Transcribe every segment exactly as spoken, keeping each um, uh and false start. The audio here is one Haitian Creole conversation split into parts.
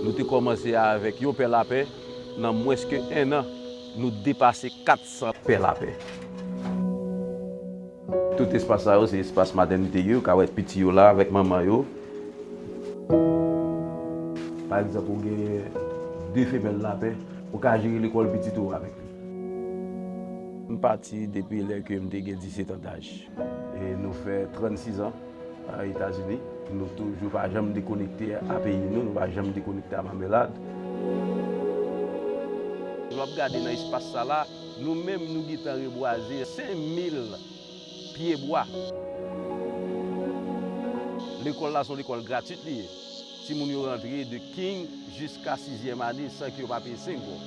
Nou te kòmanse avèk yon pè lapen, nan mwens ke enn an, nou depase kat san pè lapen. Tout espas sa yo, se espas matènite yo, ou ka wè piti yo la avèk manman yo. Pa egzanp, ou gen de femèl lapen, ou ka jere lekòl pitit ou avèk li. M pati depi lè ke m te gen disèt an daj. E nou fè trannsis an a Etazini. Nou toujou pa janm dekonekte a peyi nou, nou pa janm dekonekte a Mamelad. Lè w ap gade nan espas sa la, nou menm nou gentan rebwaze senk mil pye bwa. Lekòl la se yon lekòl gratwit li ye. Timoun yo rantre de king jiska sizyèm ane san ke yo pa peye senk goud.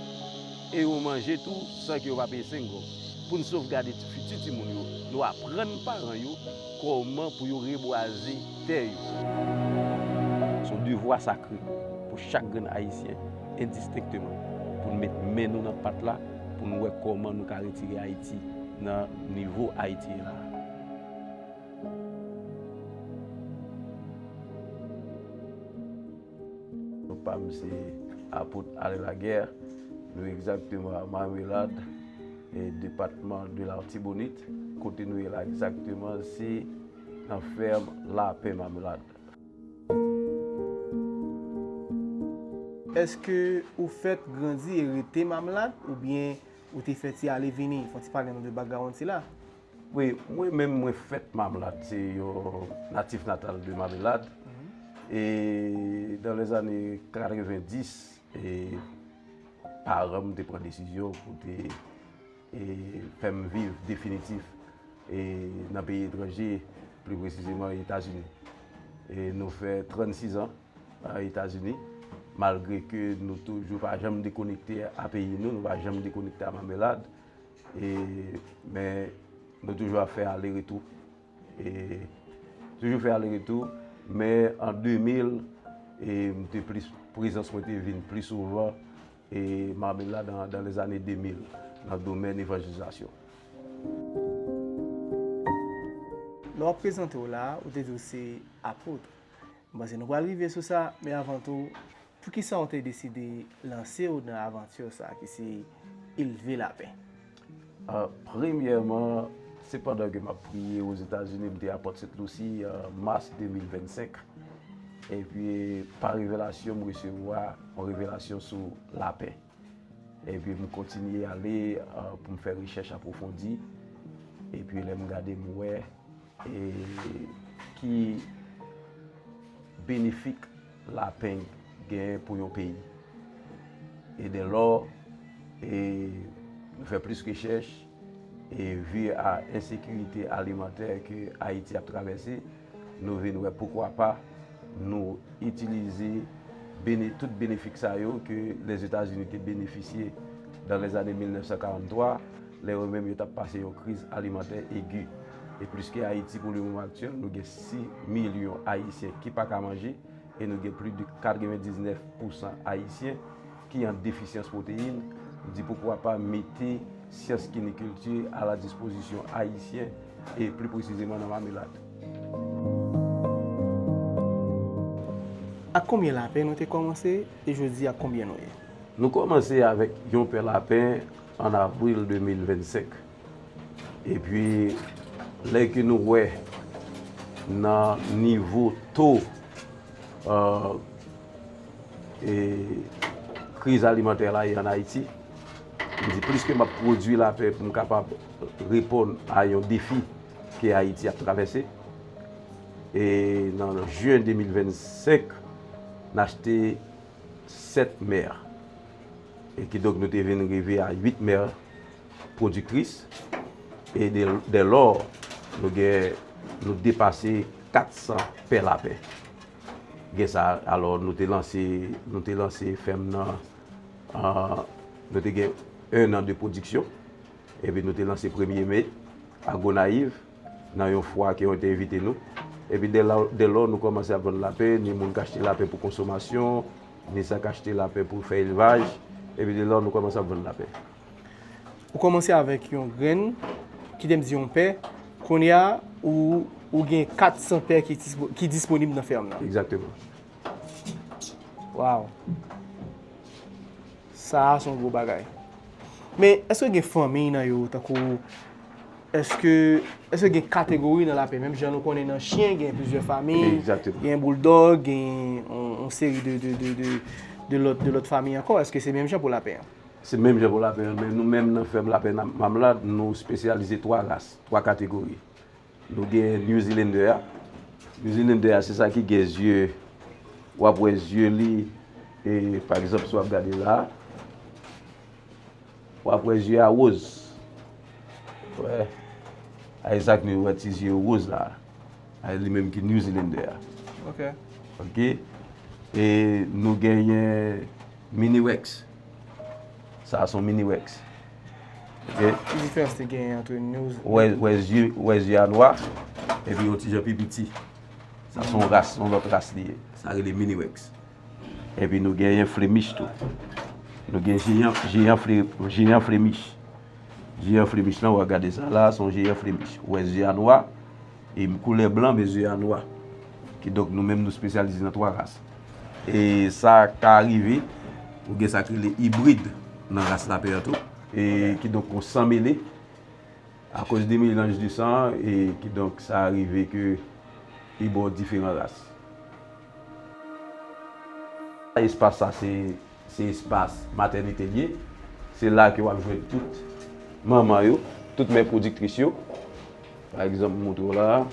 E yo manje tou san ke yo pa peye senk goud. Pou n sovgade ti, fiti timoun yo, nou aprann paran yo kòman pou yo rebwaze tè yo. Se yon devwa sakre pou chak grenn Ayisyen, endistenkteman, pou n met men nou nan pat la, pou n wè kòman nou ka retire Ayiti nan nivo Ayiti ye la. Non pa m se Apot Alain Laguerre. Nou egzakteman a Marmelade, e depatman de Latibonit. Kote nou ye la egzakteman, se nan fèm Lapen Marmelade. Èske ou fèt, grandi e rete Marmelade, oubyen ou te fè ti ale vini? Fò w ti pale nou de background sila. Wi, mwen menm, mwen fèt Marmelade, se yon natif natal de Marmelade. E dans les années quatre-vingt-dix, e paran m te pran desizyon pou te, e fè m viv definitif, e nan peyi etranje, pli presizeman Etazini. E nou fè trannsis an a Etazini, malgre ke nou toujou pa janm dekonekte a peyi nou, nou pa janm dekonekte a Marmelade. E, men nou toujou ap fè ale retou. E, toujou fè ale retou, men an de mil, e, m te plis, prezans mwen te vin pli souvan, e, Marmelade dans, dans les années deux mille, nan domèn evanjelizasyon. Lè w ap prezante w la, ou te di w se apot. M panse nou pral rive sou sa, men avan tou, poukisa w te deside lanse w nan avanti sa ki se elve lapen? Ah, premyèman, se pandan ke m ap priye Ozetazini, m te Apot Sent Lousi, an mas de mil vennsenk. Epi, pa revelasyon, m resevwa yon revelasyon sou lapen. Epi, m kontinye ale, ah, pou m fè rechèch apwofondi. Epi, lè m gade, m wè e ki benefik lapen gen pou yon peyi. E dèlò, e nou fè plis rechèch, e vi a ensekirite alimantè ke Ayiti ap travèse, nou vin wè poukwa pa nou itilize bene-, tout benefik sa yo ke Lèzetazini te benefisye dans les années mil nèf san karanntwa, lè yo menm yo t ap pase yon kriz alimantè egi. E pliske Ayiti, pou le moman aktyèl, nou gen sis milyon Ayisyen ki pa ka manje, e nou gen plis de katrevendiznèf pousan Ayisyen ki an defisyans pwoteyin. M di poukwa pa mete syans kinikilti a la dispozisyon Ayisyen, e pli presizeman nan Mamelad. Ak konbyen lapen nou te kòmanse, e jodi a konbyen nou ye? Nou kòmanse avèk yon pè lapen an avril de mil vennsenk. Epi, lè ke nou wè nan nivo to, euh, e kriz alimantè la ye an Ayiti, m di, pliske m ap pwodui lapen pou m kapab reponn a yon defi ke Ayiti ap travèse. E nan jen de mil vennsenk, n achte sèt mè. E kidonk, nou te vin rive a uit mè pwodiktris. E dè, dè lò, nou gen, nou depase kat san pè lapen. Gen sa, alò, nou te lanse, nou te lanse fèm nan, an, nou te gen ennan de pwodiksyon. Epi nou te lanse premye me a Gonayiv, nan yon fwa ke yo te envite nou. Epi dè la, dè lò nou kòmanse ap vann lapen, ni moun k achte lapen pou konsomasyon, ni sa k achte lapen pou fè elvaj. Epi dè lò nou kòmanse ap vann lapen. Ou kòmanse avèk yon grenn, kite m di yon pè, kounye a, ou, ou gen kat san pè ki dispo-, ki disponib nan fèm nan. Egzakteman. Waw. Sa a se yon gwo bagay. Men, èske gen fanmi nan yo, tankou, èske, èske gen kategori nan lapen? Menm jan nou konnen nan chen, gen plizyè fanmi, gen boulldog, gen yon, yon seri de, de, de, de, de lòt, de lòt fanmi ankò. Èske se menm jan pou lapen an? Se menm jan pou lapen an, men nou menm nan fèm lapen Mamlad, nou espesyalize twa ras, twa kategori. Nou gen New Zealander a. New Zealander a, se sa ki gen zye, w ap wè zye li, e, pa egzanp, si w ap gade la, w ap wè zye a woz. Wè. A, Isaac, nou wè ti zye woz la. A, li menm ki New Zealander a. Ok. Ok. E nou genyen Mini Rex. Sa a se yon Mini Rex. Ok? Ki diferans te genyen ant New Zealand? Wè, wè zye, wè zye a nwa, epi yon ti jan pi piti. Sa se yon ras, yon lòt ras li ye. Sa rele Mini Rex. Epi nou genyen Flemish tou. Nou gen jeyan, jeyan Fle-, jeyan Flemish. Jeyan Flemish lan, w a gade sa la, se yon jeyan Flemish. Wè zye a nwa, e koulè blan, men zye a nwa. Kidonk, nou menm, nou espesyalize nan twa ras. E sa ka rive, ou gen sa k rele ibrid nan ras lapen an tou. E kidonk, yon san mele, akoz de melanj de san, e kidonk, sa rive ke li ba w diferan ras. Espas sa, se, se espas matènite l ye. Se la ke w ap jwenn tout manman yo, tout mè pwodiktris yo. Pa egzanp, m montre w la.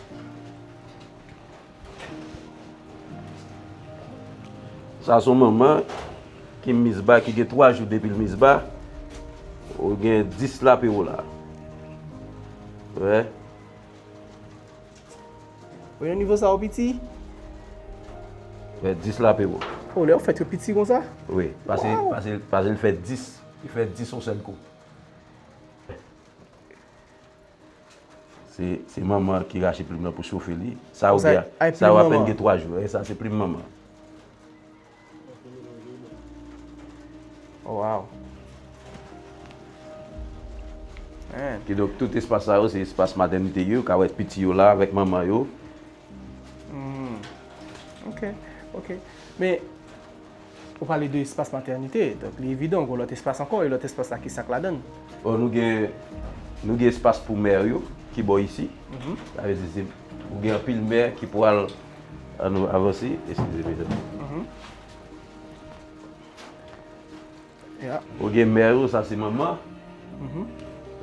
Sa se yon manman ki mizba, ki gen twa jou depi l mizba. Ou gen dis lape w la. Wè. Wè, nan nivo sa yo piti. Fè dis lape w. Oh, lè yo fèt yo piti konsa? Wi, pase, pase, pase l fè dis. Li fè dis yon sèl kou. Se, se manman ki rache plim nan pou chofe li. Sa yo gen, sa yo apèn gen twa jou. E sa, se plim manman. Oh, wow. Man. Kidonk, tout espas sa yo, se espas matènite yo, ka wè piti yo la avèk manman yo. Hmm. Ok, ok. Men, ou pale de espas matènite, donk li evidan, ou gen lòt espas ankò, e lòt espas la, ki sa k ladan l? Bon, nou gen, nou gen espas pou mè yo, ki bò isi. Mhm. Sa vle di, se, ou gen anpil mè ki pral, an nou avanse, eskize, mezanmi. Mhm. Ya. Ou gen mè yo, sa se manman. Mhm.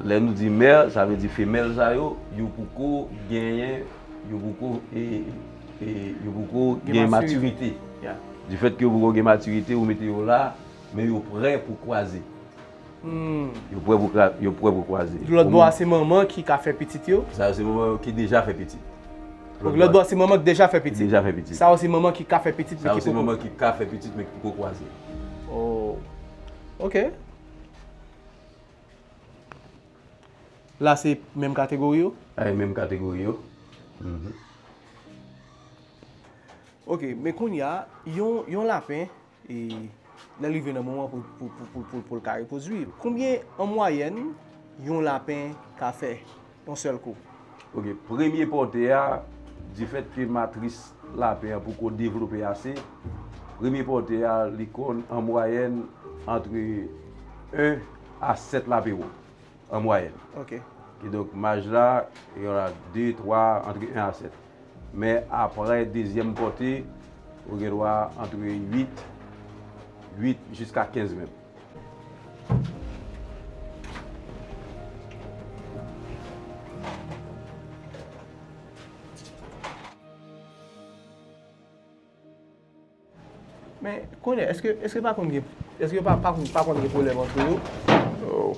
Lè nou di mè, sa vle di femèl sa yo, yo poko genyen, yo poko, e, e, yo poko gen matirite. Ya. Difèt ke yo poko gen matirite, ou mete yo la, men yo prè pou kwaze. Hmm. Yo prè pou kwa-, yo prè pou kwaze. Lòt bò a, se manman ki ka fè pitit yo? Sa yo se manman yo ki deja fè pitit. Donk, lòt bò, se manman ki deja fè pitit. Ki deja fè pitit. Sa yo se manman ki ka fè pitit, men ki poko. Sa yo se manman ki ka fè pitit, men ki poko kwaze. Oh. Ok. La, se menm kategori yo? A, e menm kategori yo. Mhm. Ok, men kounye a, yon, yon lapen, e, lè l rive nan moman pou, pou, pou, pou, pou, pou l ka repwodui. Konbyen, an mwayèn, yon lapen ka fè yon sèl kou? Ok, premye pòte a, difèt ke matris lapen an poko devlope ase, premye pòte a, li konn an mwayèn antre en a sèt lape wo. An mwayèn. Ok. Kidonk, maj la, y en a de, twa, antre en a sèt. Men aprè dezyèm pòte, ou gen dwa antre uit, uit jiska kenz menm. Men, konnen, èske, èske pa konn gen, èske pa, pa, pa konn gen pwoblèm antre yo? Oh.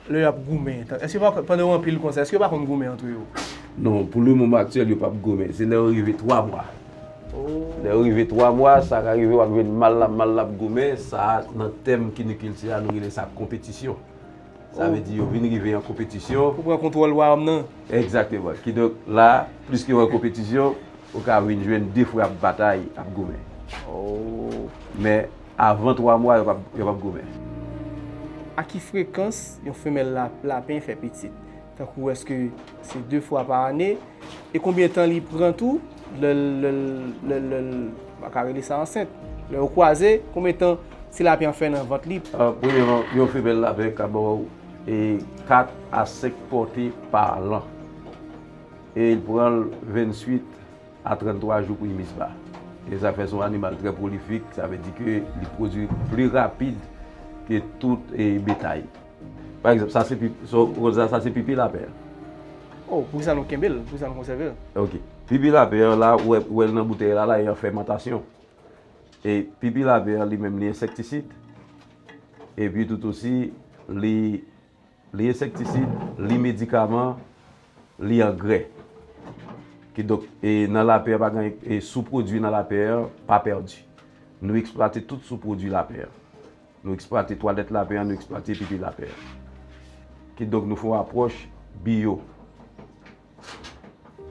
Lè y ap goumen, èske pa, pandan yo anpil konsa, èske yo pa konn goumen antre yo? Non, pou le moman aktyèl, yo p ap goumen. Se lè yo rive twa mwa. Oh. Lè yo rive twa mwa, sa ka rive, w ap jwenn mal la, mal la ap goumen. Sa, nan tèm kinikilti a, nou rele sa konpetisyon. Sa vle di yo vin rive an konpetisyon. Pou pran kontwòl wayòm nan. Egzakteman. Kidonk, la, pliske yo an konpetisyon, ou ka vin jwenn de frè ap batay, ap goumen. Oh. Men, avan twa mwa, yo p ap, yo p ap goumen. A ki frekans yon femèl la, lapen fè pitit? Tankou, èske se de fwa pa ane? E konbyen tan li pran tou lè l, lè l, lè l, lè l, pa ka rele sa ansent? Lè yo kwaze, konbyen tan ti lapyen an fè nan vant li? Ah, premyèman, yon femèl lapyen ka ba w e kat a senk pòte pa lan. E li pran l venntuit a tranntwa jou pou li mis ba. E sa fè se yon animal trè pwolifik, sa vle di ke li pwodui pli rapid ke tout e, betay. Pa egzanp, sa se pipi, sa, sa se pipi lapyen. Oh, poukisa nou kenbe l? Poukisa nou konsève l? Ok. Pipi lapyen an la, ou wè, ou wè l nan boutèy la, la, e an fèmantasyon. E pipi lapyen an li menm, li ensektisid. Epi tout osi, li, li ensektisid, li medikaman, li angrè. Kidonk, e nan lapyen an, pa gen, e soupwodui nan lapyen an pa pèdi. Nou eksplwate tout soupwodui lapyen an. Nou eksplwate twalèt lapyen an, nou eksplwate pipi lapyen an. Kidonk, nou fè yon apwòch biyo.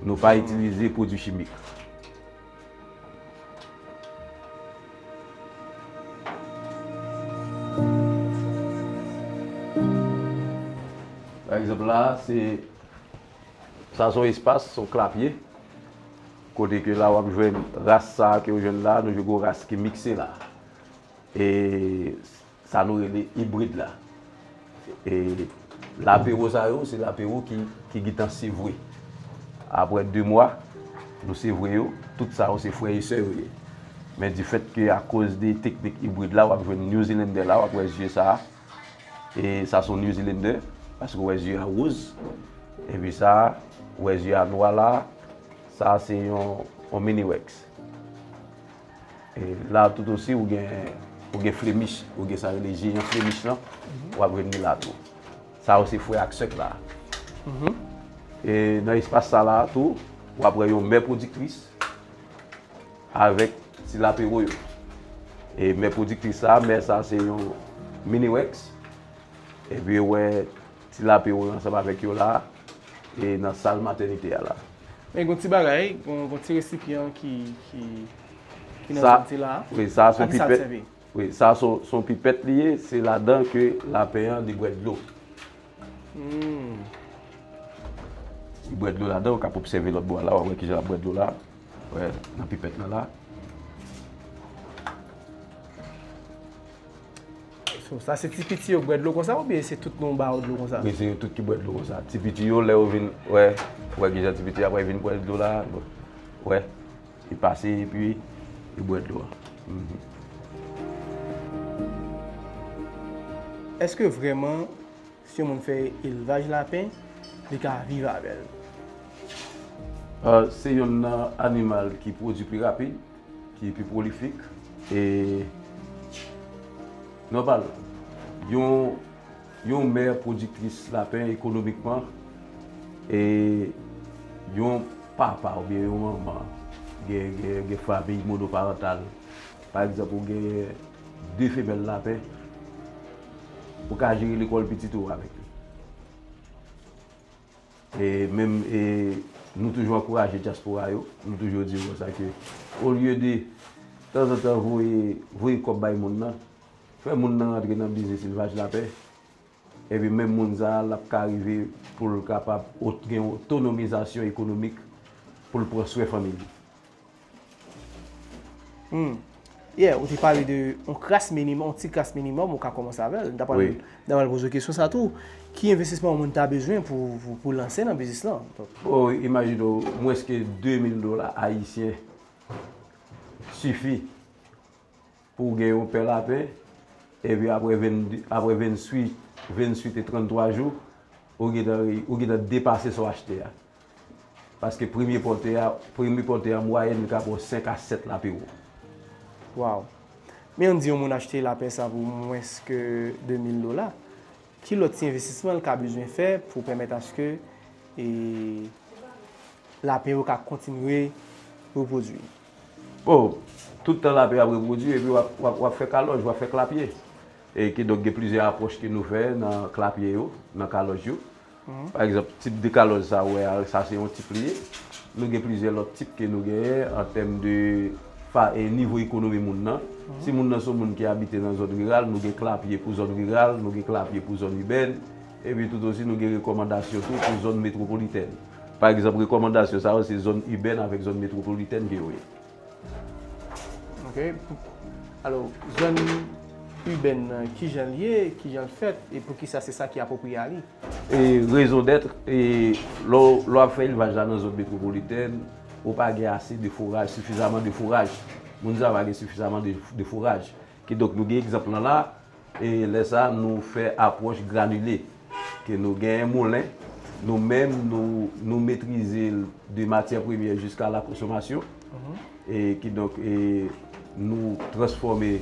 Nou pa itilize pwodui chimik. Pa egzanp, la, se, sa se yon espas, se yon klapye. Kote ke la w ap jwenn ras sa a ke w jwenn la, nou jwenn yon ras ki mikse la. E sa nou rele ibrid la. E lapewo sa yo, se lapewo ki, ki gentan sevre. Apre de mwa, nou sevre yo, tout sa yo se frè e sè yo ye. Men difèt ke akoz de teknik ibrid la, w ap jwenn New Zealander la, w ap wè zye sa a. E sa se yon New Zealander, paske w wè zye a woz. Epi sa, w wè zye a nwa la, sa se yon, yon mini Rex. E la tout osi, ou gen, ou gen Flemish, ou gen sa rele jeyan Flemish lan, w ap jwenn li la tou. Sa yo se frè ak sè la. E nan espas sa la tou, w ap wè yon mè pwodiktris avèk ti lapewo yo. E mè pwodiktris sa, mè sa se yon mini Rex. Epi w wè ti lapewo yo ansanm avèk yo la, e nan sal matènite a la. Men gen yon ti bagay, gen yon, gen yon ti resipyan ki, ki, ki nan Sa, zòt la. Wi, sa se yon pipèt. Wi, sa se, se yon pipèt li ye, se ladan ke lapyen an li bwè dlo. Hmm. Li bwè dlo ladan, ou ka obsève lòt bò a la, w ap wè kijan l ap bwè dlo la. Wè, nan pipèt lan la. So, sa se ti piti yo k bwè dlo konsa oubyen se tout nou ba yo dlo konsa? Wi, se yo tout ki bwè dlo konsa. Ti piti yo, lè yo vin, wè, wè kijan ti piti apre vin bwè dlo la, bon, wè, li pase epi li bwè dlo a. Mhm. Èske vrèman si yon moun fè elvaj lapen, li ka viv avè l? Ah, se yonn nan animal ki pwodui pi rapid, ki pi pwolifik, e nòmal, yon, yon mè pwodiktris lapen ekonomikman, e yon papa oubyen yon manman gen, gen, gen fanmi monoparantal, pa egzanp, ou gen de femèl lapen, ou ka jere lekòl pitit ou avèk li. E menm, e, nou toujou ankouraje dyaspora yo, nou toujou di yo konsa ke, olye de tanzantan voye, voye kòb bay moun nan, fè moun nan rantre nan biznis elvaj lapen, epi menm moun sa a, l ap ka rive pou l kapab ot-, gen otonomizasyon ekonomik pou l pran swen fanmi li. Hmm. Yeah, ou te pale de yon kras minimòm, yon ti kras minimòm ou ka kòmanse avè l. M ta pral, wi, m ta pral poze w kesyon sa tou. Ki envestisman yon moun ta bezwen pou, pou, pou lanse nan biznis lan? Bon, imajine w, mwens ke de mil dola ayisyen sifi pou w gen yon pè lapen, epi apre venn, apre venntuit, venntuit e tranntwa jou, ou gentan, ou gentan depase sa w achte a. Paske premye pòte a, premye pòte a, mwayèn li ka pran senk a sèt lapewo. Waw. Men ann di yon moun achte lapen sa pou mwens ke de mil dola. Ki lòt ti envestisman l ka bezwen fè pou pèmèt aske, e, lapen yo ka kontinye repwodui? Bon, tout tan lapen ap repwodui, epi w ap, w ap, w ap fè kalòj, w ap fè klapye. E kidonk, gen plizyè apwòch ke nou fè nan klapye yo, nan kalòj yo. Mhm. Pa egzanp, tip de kalòj sa ou wè a, sa se yon tip li ye. Nou gen plizyè lòt tip ke nou genyen an tèm de fa-, e nivo ekonomi moun nan. Mhm. Si moun nan se yon moun ki abite nan zòn riral, nou gen klapye pou zòn riral, nou gen klapye pou zòn ibèn, epi tout osi nou gen rekòmandasyon tou pou zòn metwopolitèn. Pa egzanp, rekòmandasyon sa yo se zòn ibèn avèk zòn metwopolitèn ke yo ye. Ok. Pou, Alò, zòn ibèn nan, kijan l ye, kijan l fèt, e poukisa se sa ki apwopriye a li? E rezon dèt, e lè w lè w ap fè elvaj la nan zòn metwopolitèn, ou pa gen ase de foraj, sifizaman de foraj. Moun sa yo pa gen sifizaman de, de foraj. Kidonk, nou gen egzanp lan la, e lè sa a, nou fè apwòch granile. Ke nou gen moulen, nou menm, nou, nou metrize l de matyè premyè jiska la konsomasyon. E kidonk, e nou transfòme,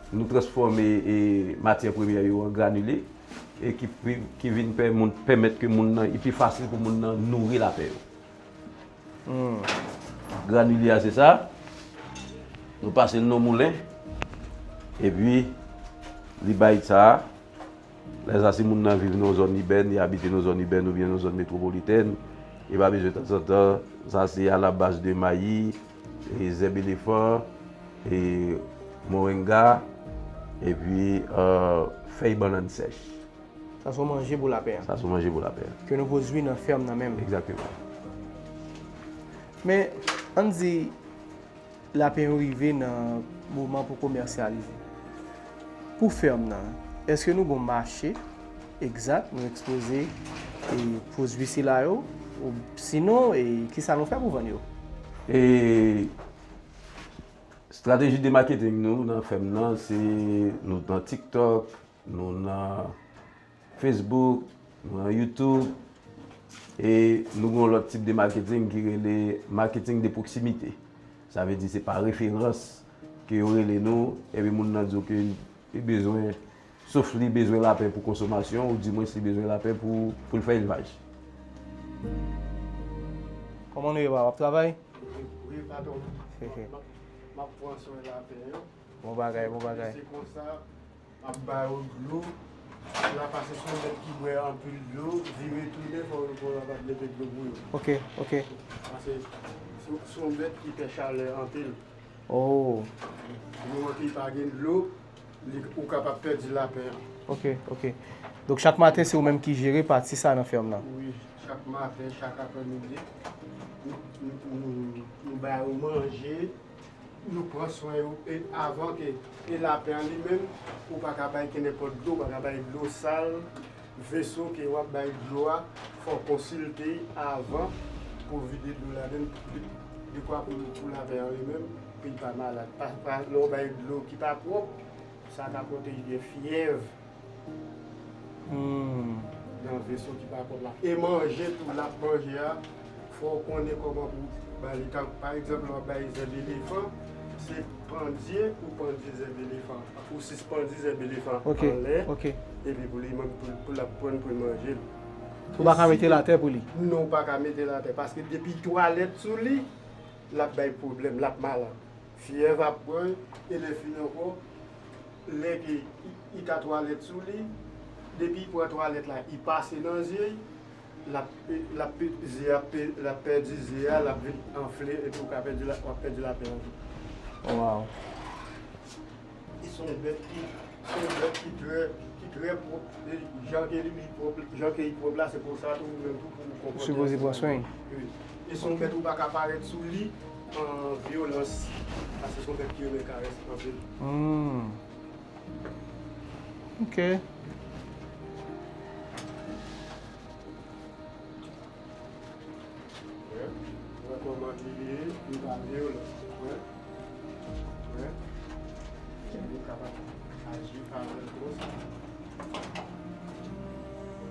nou transfòme e matyè premyè yo an granile, e ki, ki vin pèmèt ke moun nan, e pi fasil pou moun nan nouri lapen yo. Granile a se sa, nou pase l nan moulen, epi li bay sa a. Lè sa, si moun nan viv nan zòn ibèn, li abite nan zòn ibèn oubyen nan zòn metwopolitèn, li pa bezwen tanzantan, sa se a la baz de mayi, e zèb elefan, e moringa, epi fèy bannann sèch. Sa se yon manje pou lapen an. Sa se yon manje pou lapen an. Ke nou pwodui nan fèm nan menm. Egzakteman. Men, ann di, lapen yo rive nan moman pou komèsyalize. Pou fèm nan, èske nou gen yon mache egzak nou ekspoze e pwodui sila yo? Ou sinon, e kisa nou fè pou vann yo? E estrateji de maketing nou nan fèm nan, se nou nan TikTok, nou nan Facebook, nou nan YouTube, e nou gen yon lòt tip de maketing ki rele maketing de pwoksimite. Sa vle di se pa referans ke yo rele nou, epi moun nan di w ke li bezwen, sof li bezwen lapen pou konsomasyon, oudimwens li bezwen lapen pou, pou l fè elvaj. Kòman nou ye, w ap travay? Wi, patwon. M ap, m ap pran swen lapen yo. Bon bagay, bon bagay. Se konsa, m ap ba yo dlo. Sila pase se yon bèt ki bwè anpil dlo, vire tounen, fò, fò yo kapab mete dlo pou yo. Ok, ok. Paske se, se yon bèt ki pè chalè anpil. Oh. Moman ki pa gen dlo, li, ou kapab pèdi lapen an. Ok, ok. Donk chak maten se ou menm ki jere pati sa nan fèm nan? Wi, chak maten, chak aprèmidi, nou, nou, nou, nou ba yo manje, nou pran swen yo, e avan ke, e lapen an li menm, ou pa ka bay kenenpòt dlo, ou pa ka bay dlo sal, veso ke w ap bay dlo a, fò w konsilte avan pou w vide dlo ladan l, de, dekwa pou, pou lapen an li menm, pou l pa malad. Pa, pa, lè w bay dlo ki pa pwòp, sa ka pote gen fyèv nan veso ki pa pwòp la. E manje tou, l ap manje a, fò w konnen kòman pou w ba li. Tank, pa egzanp, lè w ap bay zèb elefan, se pandye ou pandye zèb elefan. Ou sispandi zèb elefan anlè, epi pou li, pou, pou l ap pran, pou l manje l. Ou pa ka mete l atè pou li? Non, ou pa ka mete l atè. Paske depi twalèt sou li, l ap bay pwoblèm, l ap malad. Fyèv ap pran l, e lè fini ankò, lè ke li, li ka twalèt sou li, depi li pran twalèt la, li pase nan zye l, l ap, l ap, zye a, l ap pèdi zye a, l ap vin anfle, epi ou ka pèdi, w ap pèdi lapen an tou. Wow. Li se yon bèt ki, se yon bèt ki trè, ki trè pwòp. E jan ke li, li pwòp, jan ke li pwòp la, se konsa tou, ou menm tou, pou ou konpòte. Sipoze pran swen. Wi. E se yon bèt ou pa ka parèt sou li an vyolans. Paske se yon bèt ki renmen karès anpil. Hmm. Ok. Wè, wè kòman li ye, li pa vyolans. Wè, wè. Li kapab aji avè l konsa.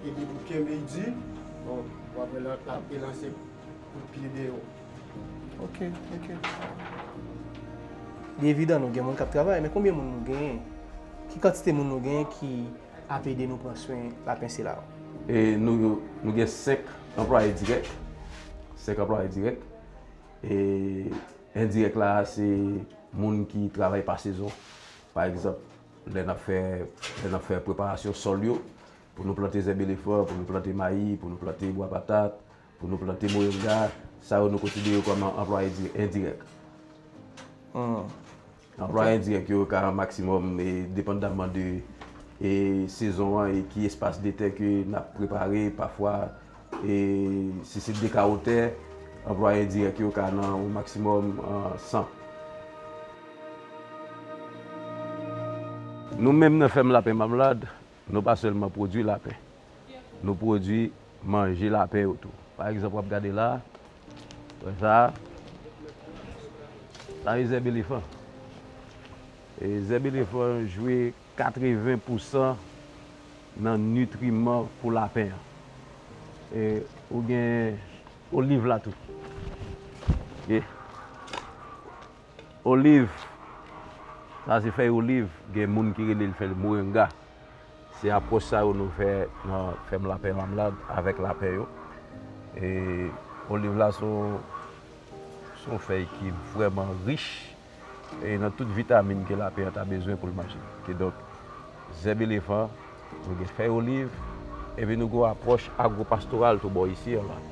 Epi pou kenbe l di, bon, w ap wè l ap relanse kout pye deyò. Ok, ok. Li evidan nou gen moun k ap travay, men konbyen moun nou genyen? Ki kantite moun nou genyen ki ap ede nou pran swen lapen sila yo? E nou, nou gen senk anplwaye dirèk. Senk anplwaye dirèk. E endirèk la, se moun ki travay pa sezon. Pa egzanp, lè n ap fè, lè n ap fè preparasyon sòl yo, pou nou plante zèb elefan, pou nou plante mayi, pou nou plante bwa patat, pou nou plante moringa, sa yo nou konsidere yo kòm anplwaye di-, endirèk. Anplwaye endirèk yo ka maksimòm, e, depandamman de, e, sezon an e ki espas de tè ke n ap prepare. Pafwa, e, si se de kawo tè, anplwaye endirèk yo ka nan yon maksimòm, e, san. Nou menm nan fèm Lapen Mamlad, nou pa sèlman pwodui lapen. Nou pwodui manje lapen yo tou. Pa egzanp, w ap gade la, wè sa, sa e zèb elefan. E zèb elefan jwe katreven pousan nan nitriman pou lapen an. E ou gen oliv la tou. Ye. Oliv, sa se fèy oliv, gen moun ki rele l fèy moringa. Se apwòch sa yo nou fè nan fèm Lapen Mamlad avèk lapen yo. E oliv la se yon, se yon fèy ki vrèman rich e nan tout vitamin ke lapen an ta bezwen pou l manje. Kidonk, zèb elefan, nou gen fèy oliv, epi nou gen yon apwòch agwopastoral tou bò isi an la.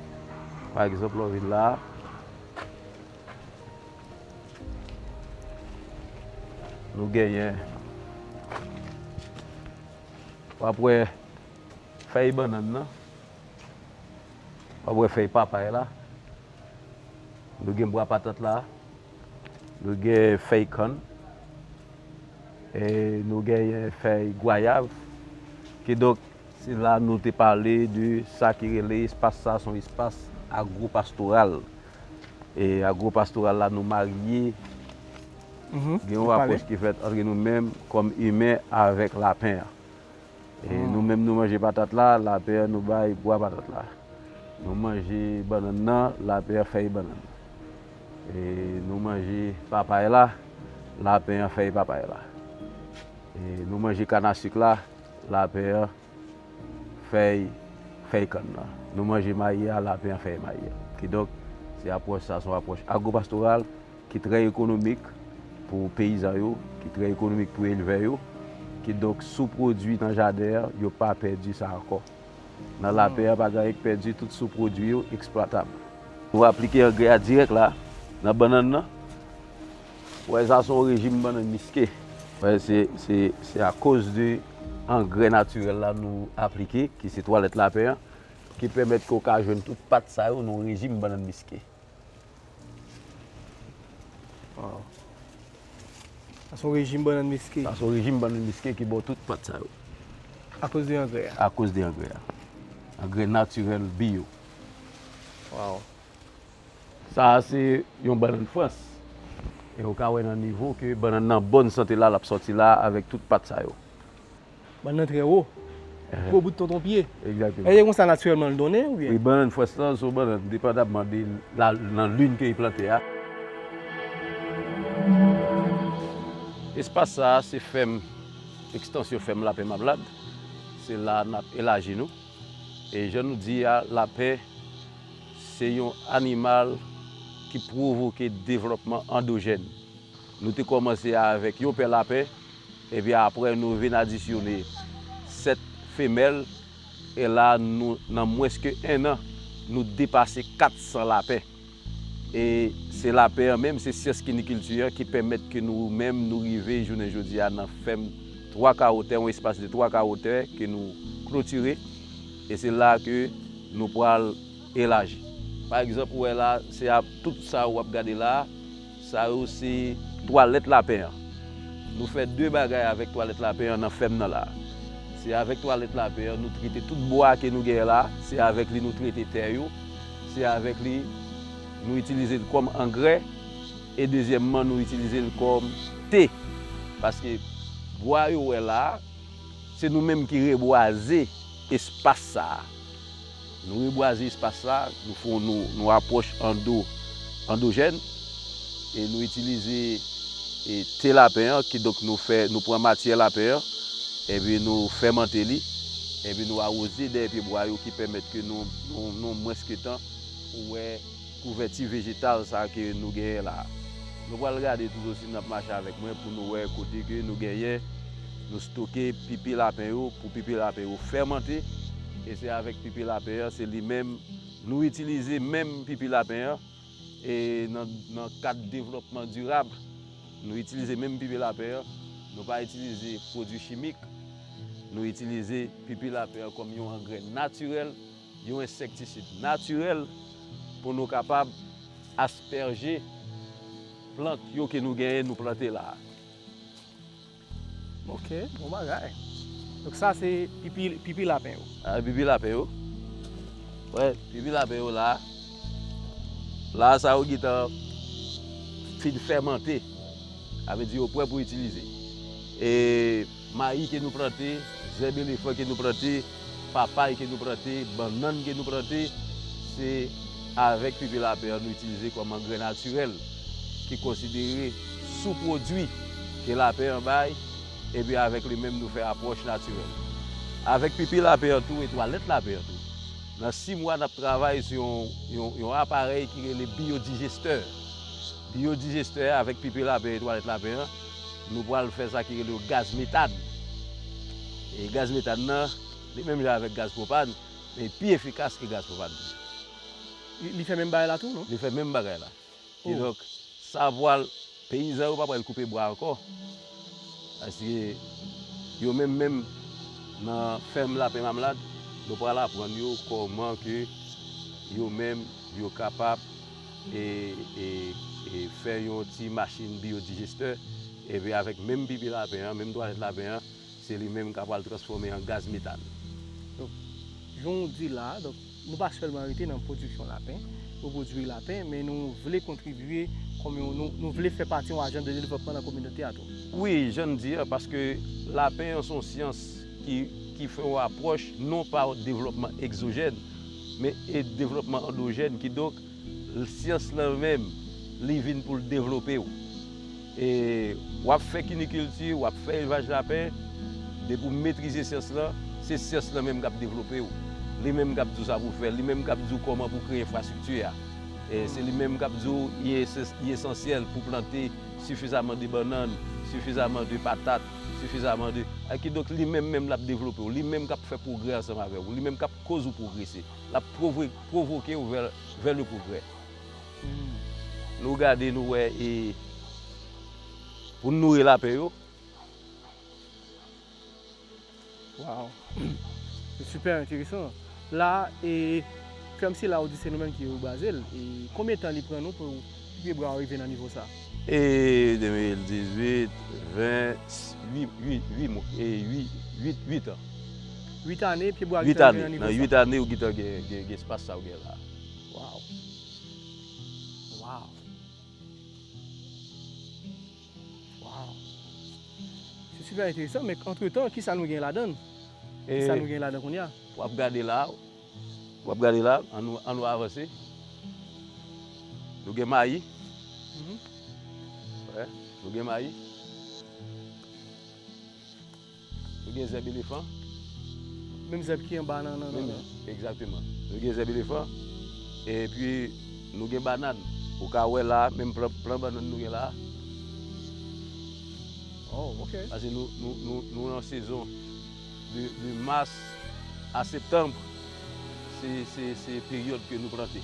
Pa egzanp, lè w vin la a, nou genyen, w ap wè fèy bannann nan, w ap wè fèy papay la, nou gen bwa patat la, nou gen fèy kann, e nou genyen fèy gwayav. Kidonk, se la nou te pale de sa ki rele espas sa, se yon espas agwopastoral. E agwopastoral la, nou marye, gen yon apwòch ki fèt antre nou menm kòm imen avèk lapen an. E nou menm nou manje patat la, lapen an nou bay bwa patat la. Nou manje bannann nan, lapen an fèy bannann. E nou manje papay la, lapen an fèy papay la. E nou manje kanasik la, lapen an fèy, fèy kann nan. Nou manje mayi a, lapen an fèy mayi a. Kidonk, se apwòch sa, se yon apwòch agwopastoral ki trè ekonomik pou peyizan yo, ki trè ekonomik pou elvè yo. Kidonk, soupwodui nan jaden an, yo pa pèdi sa ankò. Nan lapen an, pa gen anyen k pèdi, tout soupwodui yo eksplwatab. Nou aplike angrè a dirèk la, nan bannann nan. Wè, sa se yon rejim bannann miske. Wè, se, se, se akoz de angrè natirèl la nou aplike, ki se twalèt lapen an, ki pèmèt ke w ka jwenn tout pat sa yo nan yon rejim bannann miske. Waw. Sa se yon rejim bannann miske. Sa se yon rejim bannann miske ki ba w tout pat sa yo. Akoz de angrè a. Akoz de angrè a. Angrè natirèl, biyo. Waw. Sa a se yon bannann Frans. E ou ka wè nan nivo ke bannann nan bòn sante la, l ap sòti la avèk tout pat sa yo. Bannann nan trè wo. Gwo bout tonton pye. Egzakteman. E se konsa natirèlman l donnen, oubyen? Wi, bannann Frans lan, se yon bannann, depandamman de la, nan lin ke li plante a. Espas sa a, se fèm, ekstansyon fèm Lapen Mablad. Se la n ap elaji nou. E jan nou di a, lapen, se yon animal ki pwovoke devlòpman andojèn. Nou te kòmanse avèk yon pè lapen, epi apre nou vin adisyone sèt femèl, e la nou, nan mwens ke en an, nou depase kat san lapen. E se lapen an menm, se syans kinikilti an ki pèmèt ke nou menm, nou rive jounen jodi a nan fèm twa kawo tè, yon espas de twa kawo tè ke nou klotire. E se la ke nou pral elaji. Pa egzanp, ou wè la, se a, tout sa w ap gade la a, sa yo se twalèt lapen an. Nou fè de bagay avèk twalèt lapen an nan fèm nan la a. Se avèk twalèt lapen an nou trete tout bwa ke nou genyen la, se avèk li nou trete tè yo, se avèk li nou itilize l kòm angrè, e dezyèmman, nou itilize l kòm te. Paske bwa yo wè la a, se nou menm ki rebwaze espas sa a. Nou rebwaze espas sa, nou fè, nou, nou apwòch ando, andojèn, e nou itilize, e, te lapen an, kidonk nou fè, nou pran matyè lapen an, epi nou fèmante li, epi nou awoze dèyè pye bwa yo ki pèmèt ke nou, nou, nou mwens ke tan, ou wè, kouvèti vejetal sa ke nou genyen la. Nou pral gade tout osi n ap mache avèk mwen pou nou wè kote ke nou genyen, nou stoke pipi lapen yo, pou pipi lapen yo fèmante. E se avèk pipi lapen an, se li menm, nou itilize menm pipi lapen an, e nan, nan kad devlòpman dirab, nou itilize menm pipi lapen an, nou pa itilize pwodui chimik, nou itilize pipi lapen an kòm yon angrè natirèl, yon ensektisid natirèl pou nou kapab aspèje plant yo ke nou genyen nou plante la a. Ok, bon bagay. Donk sa se pipi, pipi lapen yo. A, pipi lapen yo. Wè, pipi lapen yo la. La sa yo gentan fin fèmante. Sa vle di yo prè pou itilize. E mayi ke nou plante, zèb elefan ke nou plante, papay ke nou plante, bannann ke nou plante, se avèk pipi lapen an nou itilize kòm angrè natirèl ki konsidere sou pwodui ke lapen an bay, epi avèk li menm nou fè apwòch natirèl. Avèk pipi lapen an tou e twalèt lapen an tou. Nan sis mwa n ap travay sou yon, yon, yon aparèy ki rele biyodijestè. Biyodijestè avèk pipi lapen e twalèt lapen an, nou pral fè sa ki rele yo gaz metàn. E gaz metàn nan, li menm jan avèk gaz pwopàn, men li pi efikas ke gaz pwopàn tou. Li, li fè menm bagay la tou, non? Li fè menm bagay la. Kidonk, sa pral, peyizan yo pa pral koupe bwa ankò. Paske yo menm menm nan fèm Lapen Mamlad, nou pral aprann yo kòman ke yo menm yo kapab e, e, e fè yon ti machin biyodijestè, epi avèk menm pipi lapen an, menm twalèt lapen an, se li menm k ap pral transfòme an gaz metàn. Donk, jan w di la, donk, nou pa sèlman rete nan pwodiksyon lapen, nou pwodui lapen, men nou vle kontribye kòm yon, nou, nou vle fè pati yon ajan de devlopman nan kominote a tou. Wi, jan n di a, paske lapen an se yon syans ki, ki fè yon apwòch non pa devlopman egzojèn, men e devlopman andojèn, kidonk syans lan menm, li vin pou l devlope w. E w ap fè kinikilti, w ap fè elvaj lapen, depi w metrize syans lan, se syans lan menm k ap devlope w. Li menm k ap di w sa pou w fè, li menm k ap di w kòman pou w kreye enfrastrikti a. E se li menm k ap di w li esans-, li esansyèl pou w plante sifizaman de bannann, sifizaman de patat, sifizaman de, a, kidonk li menm menm l ap devlope w, li menm k ap fè pwogrè ansanm avè w, li menm k ap koz ou pwogrese. L ap pwovwe-, pwovoke w vè, vè le pwogrè. Nou gade, nou wè, e pou n nouri lapen yo. Wow. Se sipè enteresan. La, e, fèm sila ou di se nou menm ki rebaze l. E konbyen tan li pran nou pou pye bwa yo rive nan nivo sa? E de mil dizuit, ven, uit, uit, uit mwa, e uit, uit, uit an. Uit ane, pye bwa yo gentan rive nan nivo sa? Uit ane, nan uit ane, ou gentan gen, gen, gen espas sa ou gen la. Wow. Wow. Wow. Se sipè enteresan, men antretan, kisa nou gen ladan l? Kisa nou gen ladan kounye a? W ap gade la, w ap gade la, ann nou, ann nou avanse. Nou gen mayi. Mhm. Wè, nou gen mayi. Nou gen zèb elefan. Menm zèb ki anba nan, nan, nan, nan. Egzakteman. Nou gen zèb elefan. Epi, nou gen bannann. Ou ka wè la, menm plan, plan bannann nou gen la. Oh, ok. Paske nou, nou, nou, nou nan sezon de, de mas a septanm. Se, se, se peryòd ke nou plante.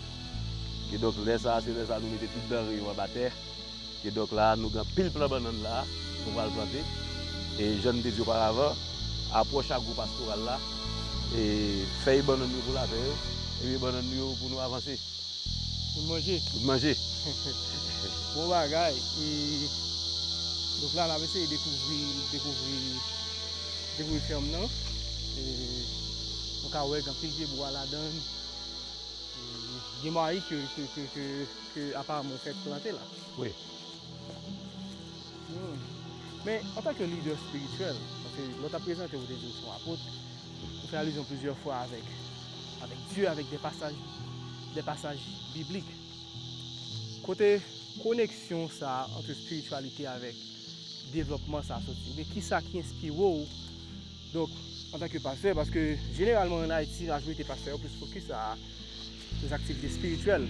Kidonk, lè sa a, se lè sa a nou mete tout danre yo anba tè. Kidonk la, nou gen anpil plan bannann la, nou pral plante. E jan n te di oparavan, apwòch agwopastoral la, e fèy bannann yo pou lapen yo, epi bannann yo pou nou avanse. Pou n manje. Pou n manje. Bon bagay. E, donk la, n ap eseye dekouvri, dekouvri, dekouvri fèm nan. E, nou ka wè gen anpil pye bwa ladan l. Gen mayi ke, ke, ke, ke, ke aparamman w fèk plante la. Wi. Hmm. Men, antanke lidè espirityèl, paske lè w t ap prezante w, ou te di w se yon apot, ou fè alizyon plizyè fwa avèk, avèk Dye, avèk de pasaj, de pasaj biblik. Kote koneksyon sa a ant espirityalite avèk devlòpman sa a soti? Oubyen kisa ki enspire w, donk, antanke pastè? Paske jeneralman ann Ayiti, majorite pastè yo plis fokis a lèzaktivite espirityèl.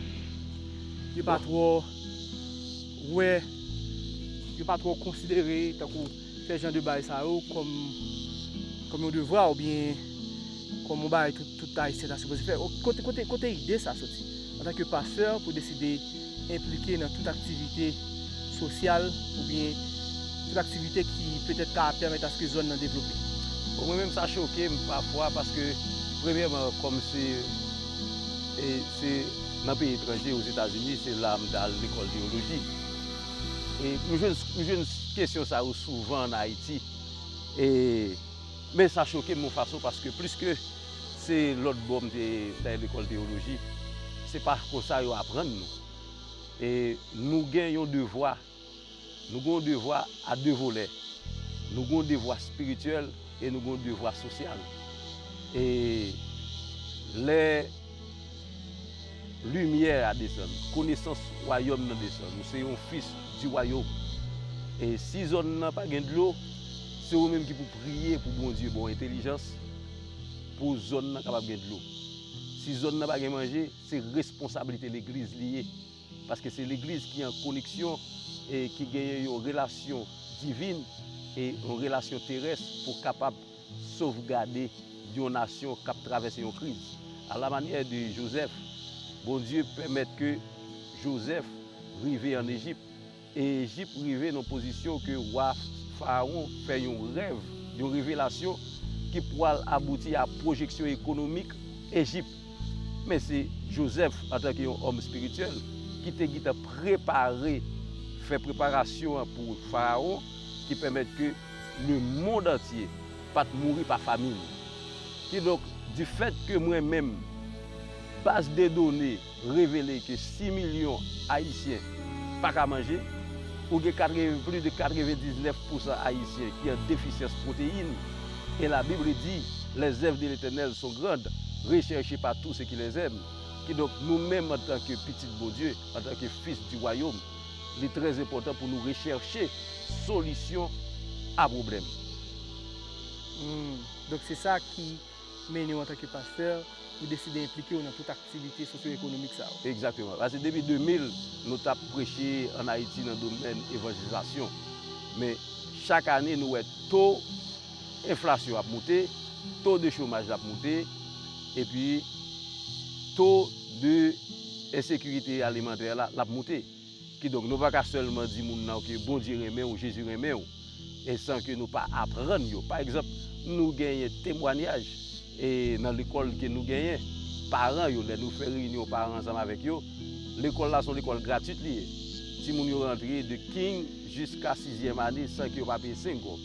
Yo pa twò wè, yo pa twò konsidere tankou fè jan de bagay sa yo kòm, kòm yon devwa oubyen kòm yon bagay tout, tout Ayisyen ta sipoze fè. Kote, kote, kote ide sa soti? Antanke pastè, pou deside enplike nan tout aktivite sosyal oubyen tout aktivite ki petèt ka pèmèt aske zòn nan devlope? Bon, mwen menm, sa choke m pafwa paske, premyèman, kòm se, e, se nan peyi etranje, Ozetazini, se la m t al lekòl teyoloji. E m jwenn, m jwenn kesyon sa yo souvan ann Ayiti. E, men sa choke m yon fason, paske pliske se lòt bò m te, m t al lekòl teyoloji, se pa konsa yo aprann nou. E nou gen yon devwa, nou gen yon devwa a de volè. Nou gen yon devwa espirityèl e nou gen yon devwa sosyal. E lè limyè a desann, konesans wayòm nan desann, ou se yon fis di wayòm. E si zòn nan pa gen dlo, se ou menm ki pou priye pou Bondye ba w entèlijans pou zòn nan kapab gen dlo. Si zòn nan pa gen manje, se responsablite legliz li ye. Paske se legliz ki an koneksyon e ki genyen yon relasyon divin e yon relasyon terès pou kapab sovgade yon nasyon k ap travèse yon kriz. A la manyè de Jozèf, Bondye pèmèt ke Jozèf rive ann Ejip, e Ejip rive nan pozisyon ke wa Farawon fè yon rèv, yon revelasyon ki pwal abouti a pwojeksyon ekonomik Ejip. Men se Jozèf, antanke yon òm espirityèl, ki te gentan prepare, fè preparasyon an pou Farawon, ki pèmèt ke lemonn antye pa t mouri pa famin. Kidonk, difèt ke mwen menm, baz de done revele ke sis milyon Ayisyen pa ka manje, ou gen katreven, plis de katrevendiznèf pousan Ayisyen ki an defisyans pwoteyin, e la Bible dit, les œuvres de l'Éternel sont grandes, recherchées par tous ceux qui les aiment. Kidonk, nou menm, antanke pitit Bondye, antanke fis di wayòm, li trè enpòtan pou nou rechèche solisyon a pwoblèm. Hmm. Donk, se sa ki mennen w antanke pastè pou deside enplike w nan tout aktivite sosyo-ekonomik sa yo. Egzakteman. Paske depi de mil, nou t ap preche ann Ayiti nan domèn evanjelizasyon. Men, chak ane, nou wè to enflasyon ap moute, to de chomaj la ap moute, epi to de ensekirite alimantè la, l ap moute. Kidonk, nou pa ka sèlman di moun nan ke Bondye renmen w, Jezi renmen w, e san ke nou pa aprann yo. Pa egzanp, nou genyen temwanyaj e nan lekòl ke nou genyen, paran yo, lè nou fè reyinyon paran ansanm avèk yo, lekòl la se yon lekòl gratwit li ye. Timoun yo rantre de king jiska sizyèm ane san ke yo pa peye senk gòb.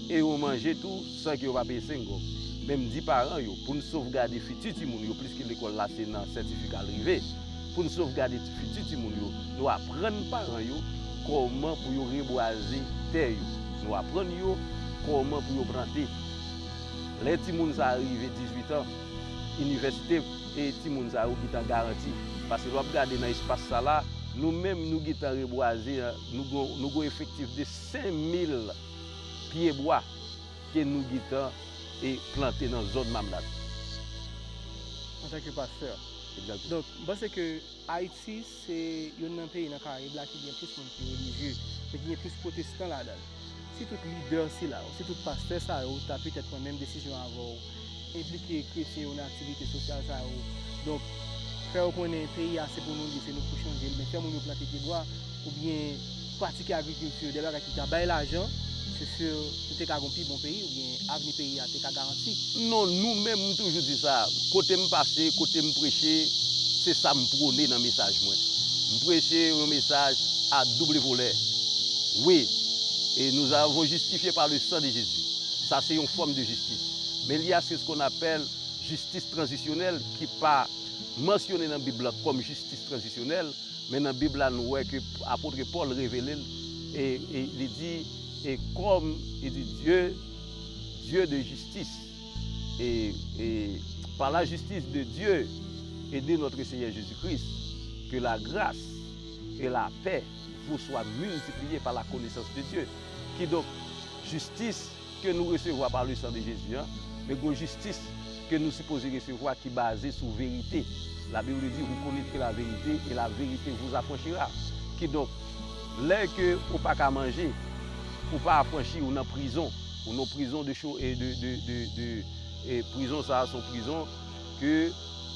E yo manje tou san ke yo pa peye senk gòb. Men m di paran yo, pou n sovgade fiti timoun yo, pliske lekòl la se nan sètifika l rive, pou n sovgade fiti timoun yo, nou aprann paran yo kòman pou yo rebwaze tè yo. Nou aprann yo kòman pou yo plante. Lè timoun sa a rive dizuit an, inivèsite, e timoun sa yo gentan garanti. Paske lè w ap gade nan espas sa la, nou menm nou gentan rebwaze, nou gon, nou gon efektif de senk mil pyebwa ke nou gentan e plante nan zòn Mamlat. Antanke pastè. Egzakteman. Donk, m panse ke Ayiti se youn nan peyi nan Karayib la ki gen plis moun ki relijye, men ki gen plis pwotestan ladan l. Si tout lidè sila yo, si tout pastè sa yo ta petèt pran menm desizyon avè w, enplike kretyen yo nan aktivite sosyal sa yo, donk, fè yo konnen peyi a se pou nou li ye, se nou k pou chanje l, men fè moun yo plante pyebwa, oubyen pratike agrikilti, de bagay ki ka bay lajan, se si nou te ka gon pi bon peyi, oubyen avni peyi a te ka garanti. Non, nou menm, m toujou di sa, kote m pase, kote m preche, se sa m pwone nan mesaj mwen. M preche yon mesaj a double volè. Wi, et nous avons justifié par le sang de Jésus. Sa se yon fòm de jistis. Men li a, c'est ce qu'on appelle jistis tranzisyonèl ki pa mansyone nan Bib la kòm jistis tranzisyonèl, men nan Bib la nou wè ke apot Pòl revele l e, e li di, e kòm, li di, Dieu, Dieu de justice, et, et par la justice de Dieu et de notre Seigneur Jésus-Christ, que la grâce et la paix vous soient multipliées par la connaissance de Dieu. Kidonk, jistis ke nou resevwa pa le san de Jezi an, men gon jistis ke nou sipoze resevwa ki baze sou verite. La Bible dit, vous connaîtrez la vérité et la vérité vous affranchira. Kidonk, lè ke ou pa ka manje, ou pa afranchi, ou nan prizon, ou nan prizon de cho, e de, de, de, de, e prizon sa a se yon prizon ke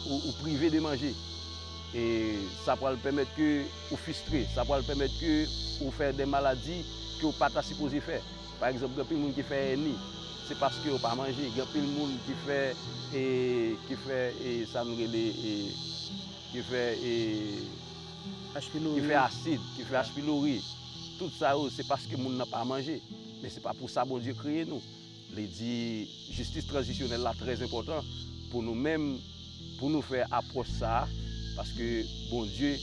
ou, ou prive de manje. E sa pral pèmèt ke ou fistre, sa pral pèmèt ke ou fè de maladi ke ou pa ta sipoze fè. Pa egzanp, gen anpil moun ki fè èni, se paske yo pa manje. Gen anpil moun ki fè, e, ki fè, e, sa nou rele, e, ki fè, e, ki fè asid, ki fè H. pylori. Tout sa yo, se paske moun nan pa manje. Men se pa pou sa Bondye kreye nou. Li di jistis tranzisyonèl la trè enpòtan pou nou menm, pou nou fè apwòch sa a, paske Bondye,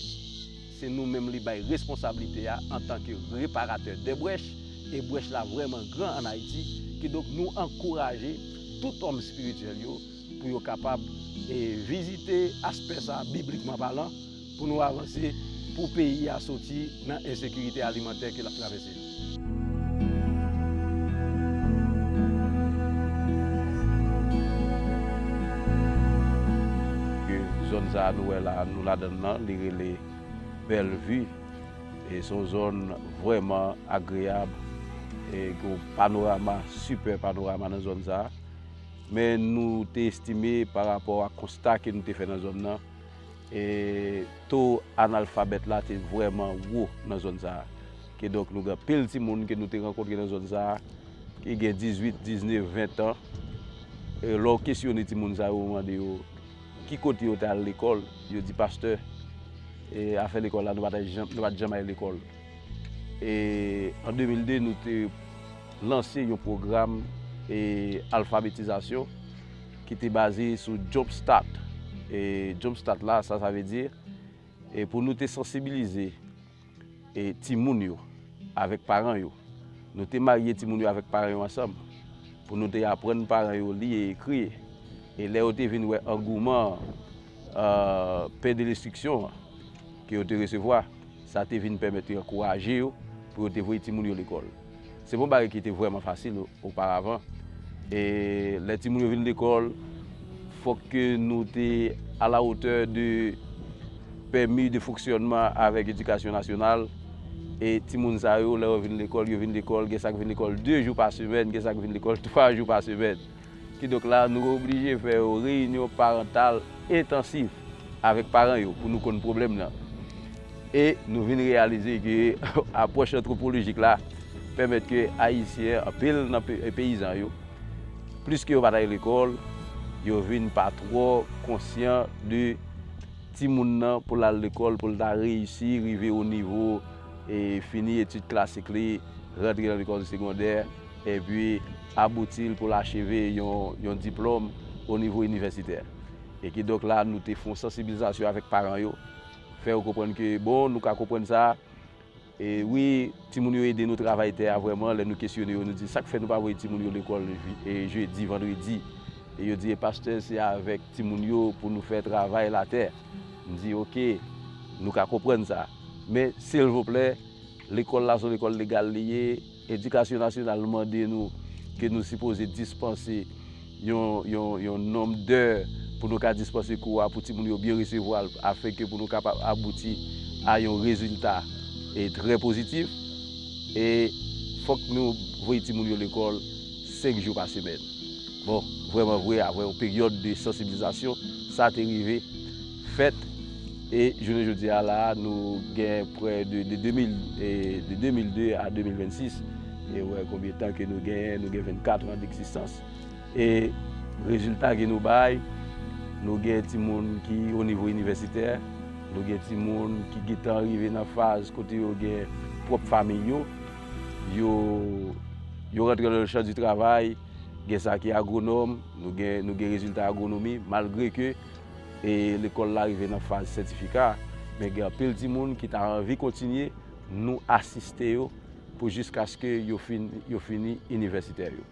se nou menm li bay responsablite a antanke reparatè de brèch, e brèch la vrèman gran ann Ayiti, kidonk nou ankouraje tout òm espirityèl yo pou yo kapab, e, vizite aspè sa a biblikman palan, pou nou avanse, pou peyi a soti nan ensekirite alimantè ke l ap travèse. Zòn sa a nou wè la, nou ladan l lan, li rele Bèlvi. E se yon zòn vrèman agreyab. E gen yon panorama, sipè panorama nan zòn sa a. Men nou te estime pa rapò a konsta ke nou te fè nan zòn nan, e to analfabèt la te vrèman wo nan zòn sa a. Kidonk nou gen anpil timoun ke nou te rankontre nan zòn sa a, ki gen dizuit, diznèf, ven tan. E lè w kesyone timoun sa yo, ou mande yo ki kote yo te al lekòl, yo di, "Pastè, e afè lekòl la, nou pa t janm, nou pa t janm al lekòl." E an de mil de, nou te lanse yon pwogram, e, alfabetizasyon ki te baze sou Jump Start. E Jump Start la, sa sa vle di, e pou nou te sansibilize, e, timoun yo avèk paran yo. Nou te marye timoun yo avèk paran yo ansanm pou nou te aprann paran yo li e ekri. E lè yo te vin wè angouman, euh, pen de lenstriksyon an ke yo te resevwa, sa te vin pèmèt yo ankouraje yo pou yo te voye timoun yo lekòl. Se pa yon bagay ki te vrèman fasil oparavan. E lè timoun yo vin lekòl, fòk ke nou te à la hauteur de pèmi de fonksyònman avèk edikasyon nasyonal. E timoun sa yo, lè yo vin lekòl, yo vin lekòl, gen sa k vin lekòl de jou pa semèn, gen sa k vin lekòl twa jou pa semèn. Kidonk la, nou oblije fè yon reyinyon parantal entansif avèk paran yo pou nou konn pwoblèm nan. E nou vin reyalize ke apwòch antwopolojik la pèmèt ke Ayisyen, anpil nan pe-, peyizan yo, pliske yo pa t al lekòl, yo vin pa twò konsyan de timoun nan pou l al lekòl, pou l ta reyisi, rive o nivo, e fini etid klasik li, rantre nan lekòl segondè, epi abouti l pou l acheve yon, yon diplòm o nivo inivèsitè. E kidonk la, nou te fè yon sansibilizasyon avèk paran yo, fè yo konprann ke, bon, nou ka konprann sa, e wi, timoun yo ede nou travay tè a vrèman, lè nou kesyone yo, nou di, "Sa k fè nou pa voye timoun yo lekòl vi-, e jedi, vandredi?" E yo di, "E pastè, se avèk timoun yo pou nou fè travay latè." M di, "Oke, nou ka konprann sa. Men, silvouplè, lekòl la se yon lekòl legal li ye. Edikasyon nasyonal mande nou ke nou sipoze dispanse yon, yon, yon nonb dè pou nou ka dispanse kou a, pou timoun yo byen resevwa l, afenke pou nou kapab abouti a yon rezilta, e, trè pozitif. E fòk nou voye timoun yo lekòl senk jou pa semèn." Bon, vrèman vre, apre yon peryòd de sansibilizasyon, sa te rive fèt. E jounen jodi a la, nou gen prè de, de de mil, e, de de mil de a de mil vennsis. E wè konbyen tan ke nou genyen, nou gen vennkat an degzistans. E rezilta ke nou bay, nou gen timoun ki o nivo inivèsitè, nou gen timoun ki gentan rive nan faz kote yo gen pwòp fanmi yo, yo, yo rantre nan le chan di travay, gen sa ki agwonòm, nou gen, nou gen rezilta agwonomi, malgre ke, e, lekòl la rive nan faz sètifika, men gen anpil timoun ki ta anvi kontinye, nou asiste yo pou jiskaske yo fin, yo fini inivèsitè yo.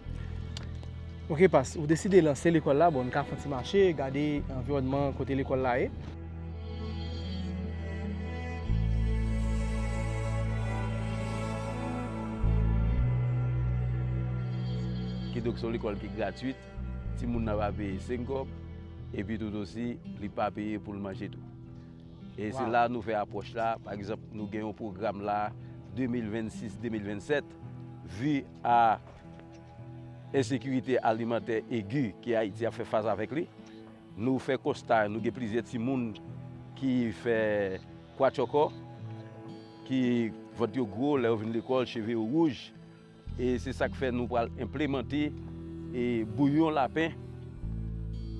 Ok, pas, ou deside lanse lekòl la, bon, n ka fè yon ti mache, gade anviwònman kote lekòl la ye. Kidonk, se yon lekòl ki gratwit, timoun nan pa peye senk kòb, epi tout osi, li pa peye pou l manje tou. E se Wow. la nou fè apwòch la. Pa egzanp, nou gen yon pwogram la, de mil vennsis, de mil vennsèt, vi a ensekirite alimantè egi ke Ayiti ap fè fas avèk li. Nou fè konsta, nou gen plizyè timoun ki fè kwatchòkò, ki vant yo gwo, lè yo vin lekòl, cheve yo wouj. E se sa k fè nou pral enplemante, e, bouyon lapen,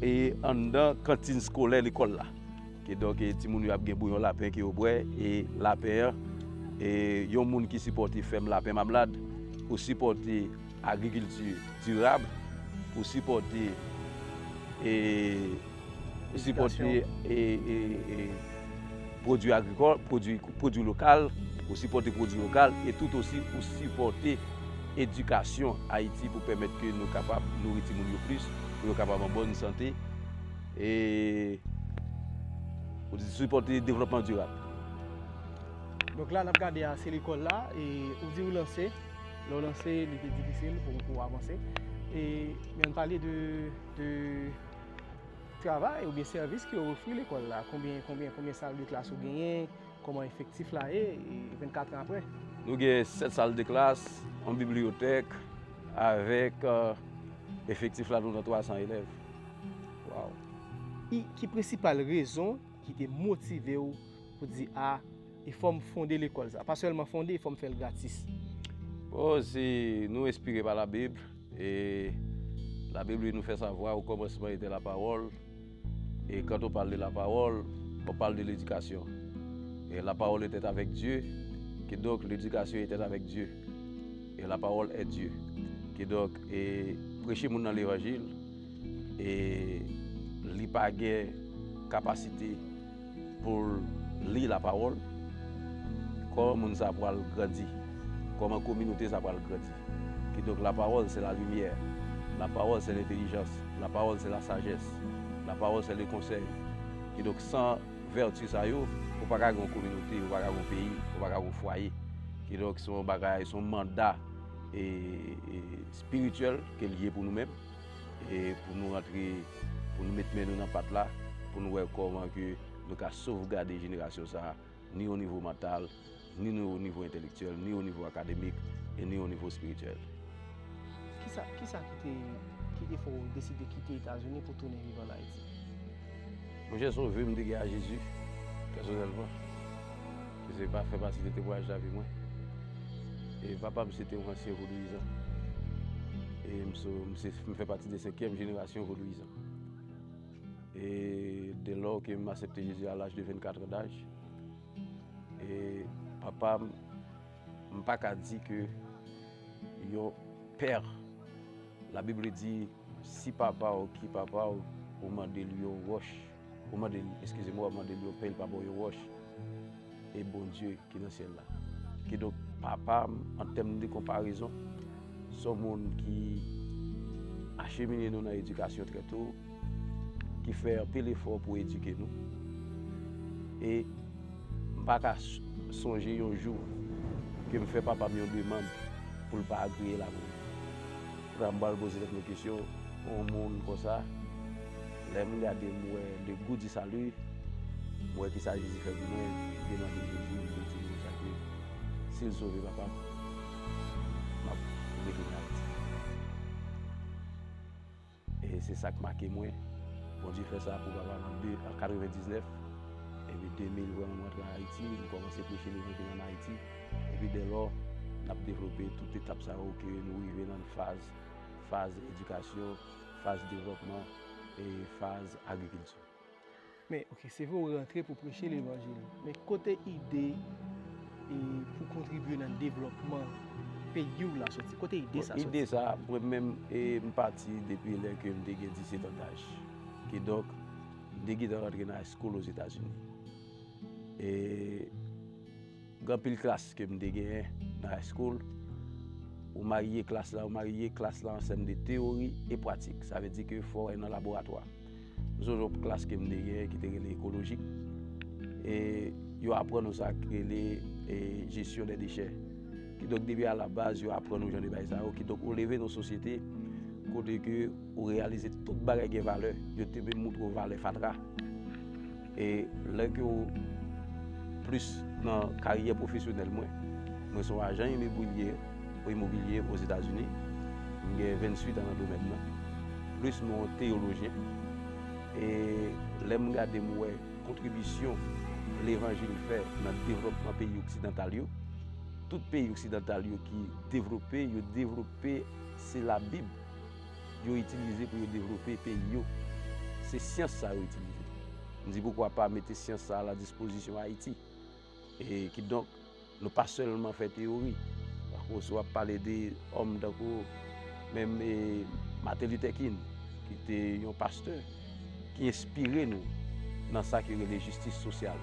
e, anndan kantin skolè lekòl la. Kidonk, e, timoun yo ap gen bouyon lapen ke yo bwè, e lapen an, e, yon moun ki sipòte fèm lapen Mamlad, ou sipòte agrikilti dirab, pou sipòte, e, sipòte, e, e, e, pwodui agrikòl, pwodui, pwodui lokal, pou sipòte pwodui lokal, e tout osi pou sipòte edikasyon Ayiti pou pèmèt ke nou kapab nouri timoun yo plis, pou yo kapab an bòn sante, e pou sipòte devlòpman dirab. Donk la, n ap gade a, se lekòl la, e ou di ou lanse, lè w lanse, li te difisil pou, pou w avanse. E, men n pale de, de travay oubyen sèvis ke w ofri lekòl la. Konbyen, konbyen, konbyen sal de klas ou genyen, kòman efektif la ye, e vennkat an apre? Nou gen sèt sal de klas, yon bibliyotèk, avèk, euh, efektif la, nou nan twa san elèv. Wow! E ki prensipal rezon ki te motive w pou di, a, e fò m fonde lekòl sa? Pa sèlman fonde, e fò m fè l gratis. Bon, se, nou enspire pa Labib, e Labib li nou fè savwa, au commencement était la parole, et quand on parle de la parole, on parle de l'éducation. Et la parole était avec Dieu, kidonk l'éducation était avec Dieu. Et la parole est Dieu. Kidonk, e preche moun nan levanjil, e li pa gen kapasite pou l li lapawòl, kòman moun sa pral grandi, kòman kominote sa pral grandi. Kidonk, lapawòl se lalimyè, lapawòl se lentelijans, lapawòl se lasajès, lapawòl se lekonsèy. Kidonk, san vèti sa yo, ou pa ka gen yon kominote, ou pa ka gen yon peyi, ou pa ka gen yon fwaye. Kidonk, se yon bagay, se yon manda, e, e, espirityèl ke l ye pou nou menm, e pou nou rantre, pou nou met men nou nan pat la, pou nou wè kòman ke nou ka sovgade jenerasyon sa a, ni o nivo mantal, ni o nivo entelektyèl, ni o nivo akademik, e ni o nivo espirityèl. Kisa, kisa ki te, ki te fè w deside kite Etazini pou tounen viv ann Ayiti? Monchè, se yon ve m te gen a Jezi, pèsonèlman. Ke se pa fè pati de temwayaj lavi mwen. E papa m se te yon ansyen vodouyizan. E m so, m se, m fè pati de senkyèm jenerasyon vodouyizan. E dè lò ke m aksepte Jezi a laj de vennkat an daj, e papa m, m pa ka di ke yon pè, Labib li di, si papa w ki papa w, ou mande l yon wòch, ou mande l, eskize m, w ap mande l yon pen, li pa ba w yon wòch, e Bondye ki nan syèl la. Kidonk, papa m, an tèm de konparezon, se yon moun ki achemine nou nan edikasyon trè to, ki fè anpil efò pou edike nou. E m pa ka s-, sonje yon jou ke m fè papa m yon demann pou l pa agreye lavi m. Kounye a m pral poze tèt mwen kesyon, yon moun konsa, lè m gade, m wè le goût du salut, m wè kisa Jezi fè pou mwen, m te mande Jezi, m te di l konsa ke si l sove papa m, m ap retounen Ayiti. E se sa k make mwen. Bondye fè sa pou papa m an de, an katrevendiznèf. Epi de mil, vrèman, mwen antre Ayiti, m kòmanse preche levanjil ann Ayiti. Epi dè lò, n ap devlope tout etap sa yo ke nou rive nan faz, faz edikasyon, faz devlòpman e faz agrikilti. Men, oke, se vre w rantre pou preche levanjil, men kote ide e pou kontribye nan devlòpman peyi w la soti? Kote ide sa soti? Ide sa, mwen menm, e, m pati depi lè ke m te gen disèt an daj. Kidonk, m te gentan rantre nan high school Ozetazini. E, gen anpil klas ke m te genyen nan high school. Ou marye klas la, ou marye klas la an tèm de teyori e pratik. Sa vle di ke fò w nan laboratwa. M sonje yon klas ke m te genyen ki te rele ekolojik. E yo aprann nou sa ki rele, e, jesyon dè dechè. Kidonk, depi a la baz, yo aprann nou jan de bagay sa yo. Kidonk, ou leve nan yon sosyete kote ke ou reyalize tout bagay gen valè. Yo te menm montre w valè fatra. E lè ke w plis nan karyè pwofesyonèl mwen, mwen se yon ajan imobilye, imobilye Ozetazini. M gen venntuit an nan domèn nan. Plis mwen yon teyolojyen. E lè m gade, m wè kontribisyon levanjil fè nan devlòpman peyi oksidantal yo. Tout peyi oksidantal yo ki devlope, yo devlope, se Labib yo itilize pou yo devlope peyi yo. Se syans sa yo itilize. M di, poukwa pa mete syans sa a la dispozisyon Ayiti? E kidonk, nou pa sèlman fè teyori. Paske si w ap pale de òm tankou menm e, Martin Luther King, ki te yon pastè, ki enspire nou nan sa ki rele jistis sosyal,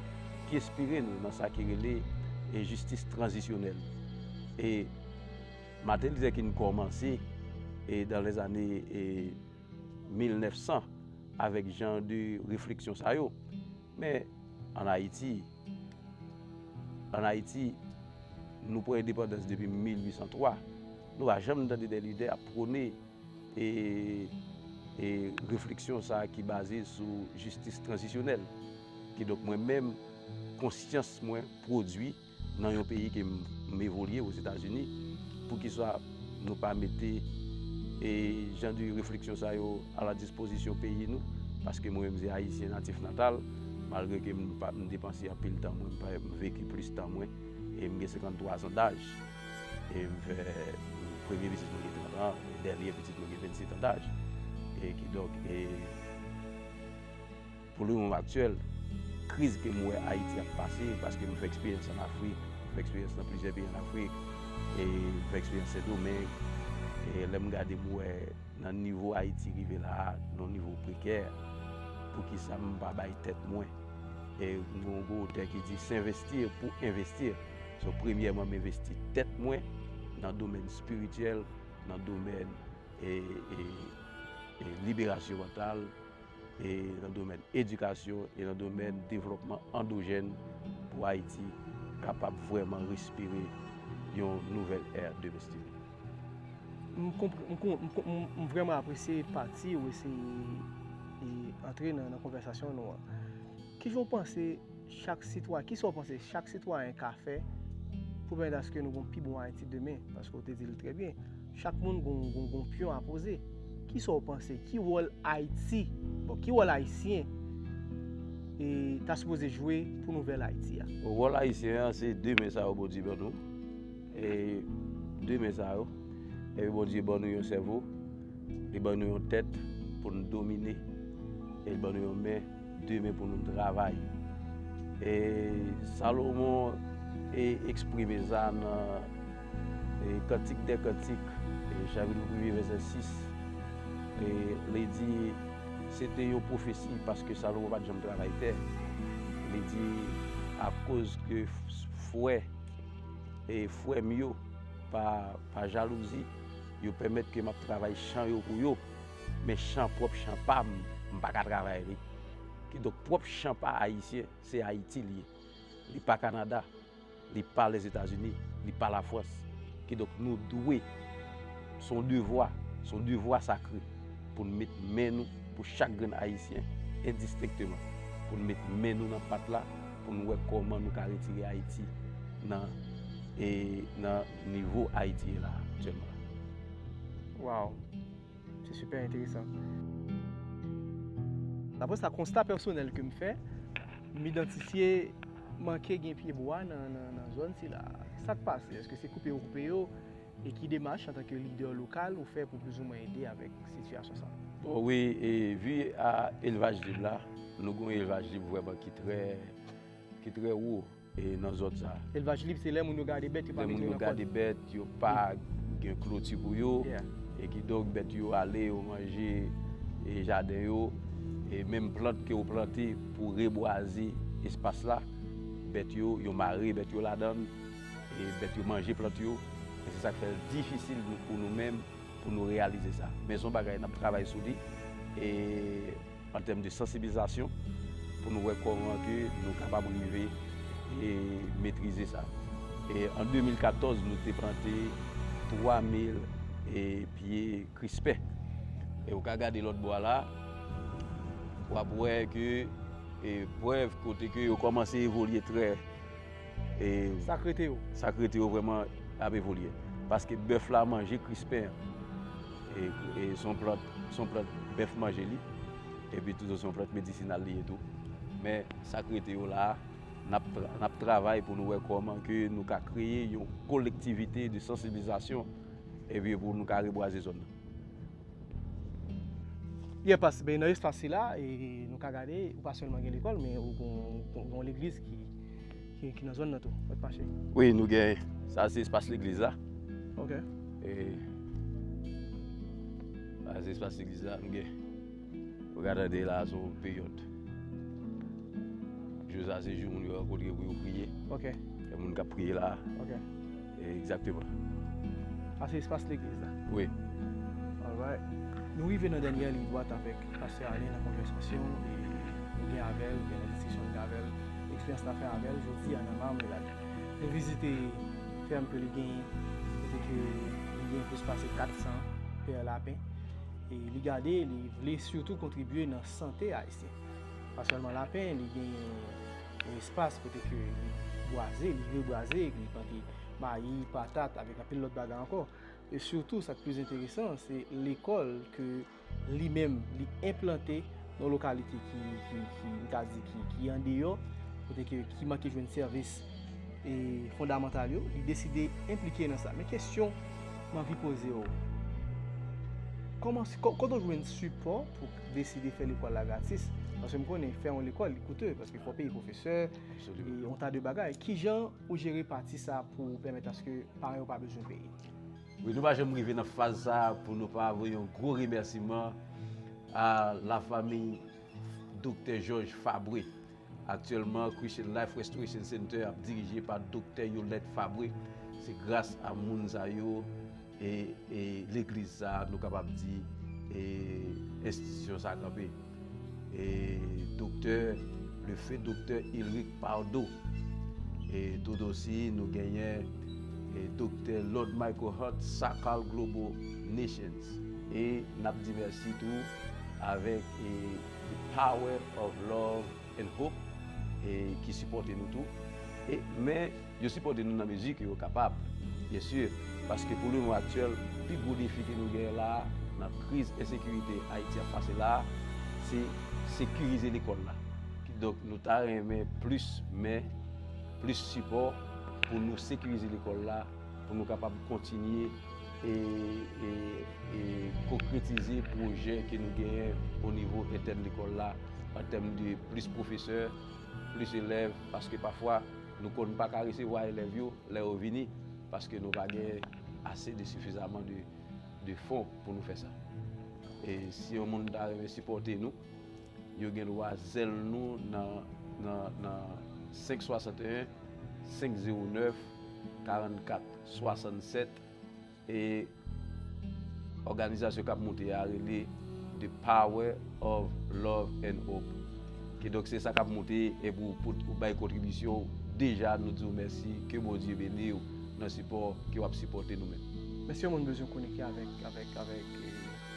ki enspire nou nan sa ki rele e, jistis tranzisyonèl. E Martin Luther King kòmanse e, dans les années e, mil nèf san avèk jan de refleksyon sa yo. Men ann Ayiti, ann Ayiti, nou pran endepandans depi mil uit san twa. Nou pa janm tande de lidè ap pwone e, e refleksyon sa a ki baze sou jistis tranzisyonèl. Kidonk mwen menm, konsyans mwen pwodui nan yon peyi ke m, m evolye, Ozetazini, poukisa nou pa mete e, jan de refleksyon sa yo a la dispozisyon peyi nou, paske mwen menm se ayisyen natif natal, malgre ke m pa, m depanse anpil tan mwen, m pa, m veki plis tan mwen, e m gen senkanntwa zan daj, e m fè, premye pitit mwen gen trant an, dènye pitit mwen gen vennsenk an daj, e kidonk, e pou le moman aktyèl, kriz ke m wè Ayiti ap pase, paske m fè eksperyans ann Afrik, m fè eksperyans nan plizyè peyi ann Afrik, e m fè eksperyans Sendomeng, e lè m gade m wè nan nivo Ayiti rive la a, nan yon nivo prekè, poukisa m pa bay tèt mwen? E m gen yon gwo otè ki di, s'investir pour investir. So, premyèman, m envesti tèt mwen nan domèn espirityèl, nan domèn e, e, e liberasyon mantal, e nan domèn edikasyon, e nan domèn devlòpman andojèn pou Ayiti kapab vrèman respire yon nouvèl ère domestique. M konpr- m kon- m kon- m- m vrèman apresye pati ou eseye e, antre nan, nan konvèsasyon nou an. Kijan w panse chak sitwayen, kisa w panse chak sitwayen ka fè pou pèmèt aske nou gen yon pi bon Ayiti demen? Paske w te di l trè byen, chak moun gen yon pyon a poze. Kisa w panse? Ki wòl Ayiti, bon, ki wòl Ayisyen e, ta sipoze jwe pou nouvèl Ayiti a? Wòl Ayisyen an, se de men sa yo Bondye ban nou. E de men sa yo. Epi Bondye ban nou yon sèvo, li ban nou yon tèt pou n domine, e li ban nou yon men, de men pou nou travay. E Salomon e eksprime sa nan e Kantik dè Kantik, e chapit premye, vèsè sis, e li di, se te yon pwofesi paske Salomon pa t janm travay tè. Li di, akoz ke frè e frè m yo pa, pa jalouzi, yo pèmèt ke m ap travay chan yo pou yo, men chan, pwòp chan pa m, m pa ka travay li. Kidonk, pwòp chan pa Ayisyen, se Ayiti li ye. Li pa Kanada, li pa Lèzetazini, li pa Lafrans. Kidonk, nou dwe, se yon devwa, se yon devwa sakre pou n met men nou, pou chak grenn Ayisyen, endistenkteman, pou n met men nou nan pat la, pou n wè kòman nou ka retire Ayiti nan, e, nan nivo Ayiti ye la aktyèlman la. Waw! Se sipè enteresan. Dapre sa, konsta pèsonèl ke m fè, m idantifye manke gen pyebwa nan, nan, nan zòn sila. Sa k pase? Èske se koupe yo koupe yo? E ki demach, antanke lidè lokal, ou fè pou plizoumwen ede avèk sitiyasyon sa? Bon, wi, e vi a elvaj lib la, nou gen yon elvaj lib vrèman ki trè, ki trè wo e nan zòn sa. Elvaj lib, se lè moun yo gade bèt, yo pa mete yo nan kòd. Lè moun yo gade bèt, yo pa gen kloti pou yo. E kidonk, bèt yo ale, yo manje e jaden yo. E menm plant ke yo plante pou rebwaze espas la, bèt yo, yo mare bèt yo ladan l. E bèt yo manje plant yo. E se sa k fè l difisil pou nou menm pou nou reyalize sa. Men se yon bagay n ap travay sou li. E an tèm de sansibilizasyon pou nou wè kòman ke nou kapab rive e metrize sa. E an de mil katòz, nou te plante twa mil e pye krispen. E ou ka gade lòt bò a la, w ap wè ke e prèv kote ke yo kòmanse evolye trè E, sa k rete yo. Sa k rete yo vrèman ap evolye. Paske bèf la manje krispen an. E, e se yon plant, se yon plant bèf manje li. Epi tou se yon plant medisinal li ye tou. Men sa k rete yo la a, n ap tra- n ap travay pou nou wè kòman ke nou ka kreye yon kolektivite de sansibilizasyon epi pou nou ka rebwaze zòn nan. Yeah, pas, ben, nan espas sila, e, nou ka gade, ou pa sèlman gen lekòl, men ou gon, gon, gon legliz ki, ki, ki nan zòn nan tou, Pòt Mache. Wi, nou gen, sa se espas legliz la. Ok. E, A, se espas legliz la, nou gen. Ou ka tande la, se yon peryòd. Jou sa, se jou moun yo rankontre pou yo priye. Ok. Gen moun k ap priye la. Ok. E, egzakteman. Sa se espas legliz la. Wi. Alright. Nou rive nan dènyè liy dwat avèk Pastè Alain nan konvèsasyon, e nou gen avè l, gen nan diskisyon nou gen avè l, eksperyans n ap fè avè l jodi a nan Marmelad. Nou vizite fèm ke li genyen, kote ke li gen plis pase kat san pè lapen. E li gade, li vle sitou kontribye nan sante ayisyen. Pa sèlman lapen, li gen yon espas kote ke li bwaze, li rebwaze, li plante mayi, patat, avèk anpil lòt bagay ankò. E sitou, sa k plis enteresan, se lekòl ke li menm, li enplante nan lokalite ki, ki, ki, m ka di, ki, ki andeyò, kote ke, ki manke jwenn sèvis e fondamantal yo, li deside enplike nan sa. Men kesyon m anvi poze w, kòman, kò-, kote w jwenn sipò pou deside fè lekòl la gratis? Paske m konnen fè yon lekòl, li koute, paske fò peye pwofesè, e yon ta de bagay. Kijan ou jere pati sa pou pèmèt aske paran yo pa bezwen peye? Wi, nou pa janm rive nan faz sa a pou nou pa voye yon gwo remèsiman a lafanmi Doktè Georges Fabre. Aktyèlman, Christian Life Restoration Center ap dirije pa Doktè Yolette Fabre. Se gras a moun sa yo e, e legliz sa a, nou kapab di, e enstitisyon sa a kanpe. E Doktè, le feu Doktè Ulrich Pardo. E tout osi, nou genyen, e Doktè Lord Michael Hart, Sakal Global Nations. E n ap di mèsi tou avèk, e The Power of Love and Hope, e ki sipòte nou tou. E, men, yo sipòte nou nan mezi ke yo kapab, byen si, paske pou le moman aktyèl, pi gwo defi ke nou genyen la a, nan kriz ensekirite Ayiti ap pase la a, se sekirize lekòl la. Kidonk, nou ta renmen plis men, plis sipò pou nou sekirize lekòl la, pou nou kapab kontinye e, e, e konkretize pwojè ke nou genyen o nivo entèn lekòl la, an tèm de plis pwofesè, plis elèv, paske pafwa nou konn pa ka resevwa elèv yo lè yo vini, paske nou pa gen ase de sifizaman de, de fon pou nou fè sa. E si yon moun ta renmen sipòte nou, yo gen dwa zèl nou nan, nan, nan senk swasanteyen, senk zewo nèf, karannkat swasannsèt, e òganizasyon k ap moute a rele The Power of Love and Hope. Kidonk, se sa k ap moute, e pou, pou ou bay kontribisyon w, deja, nou di w mèsi, ke Bondye beni w nan sipò ke w ap sipòte nou menm. Men si yon moun bezwen konekte avèk, avèk, avèk, e,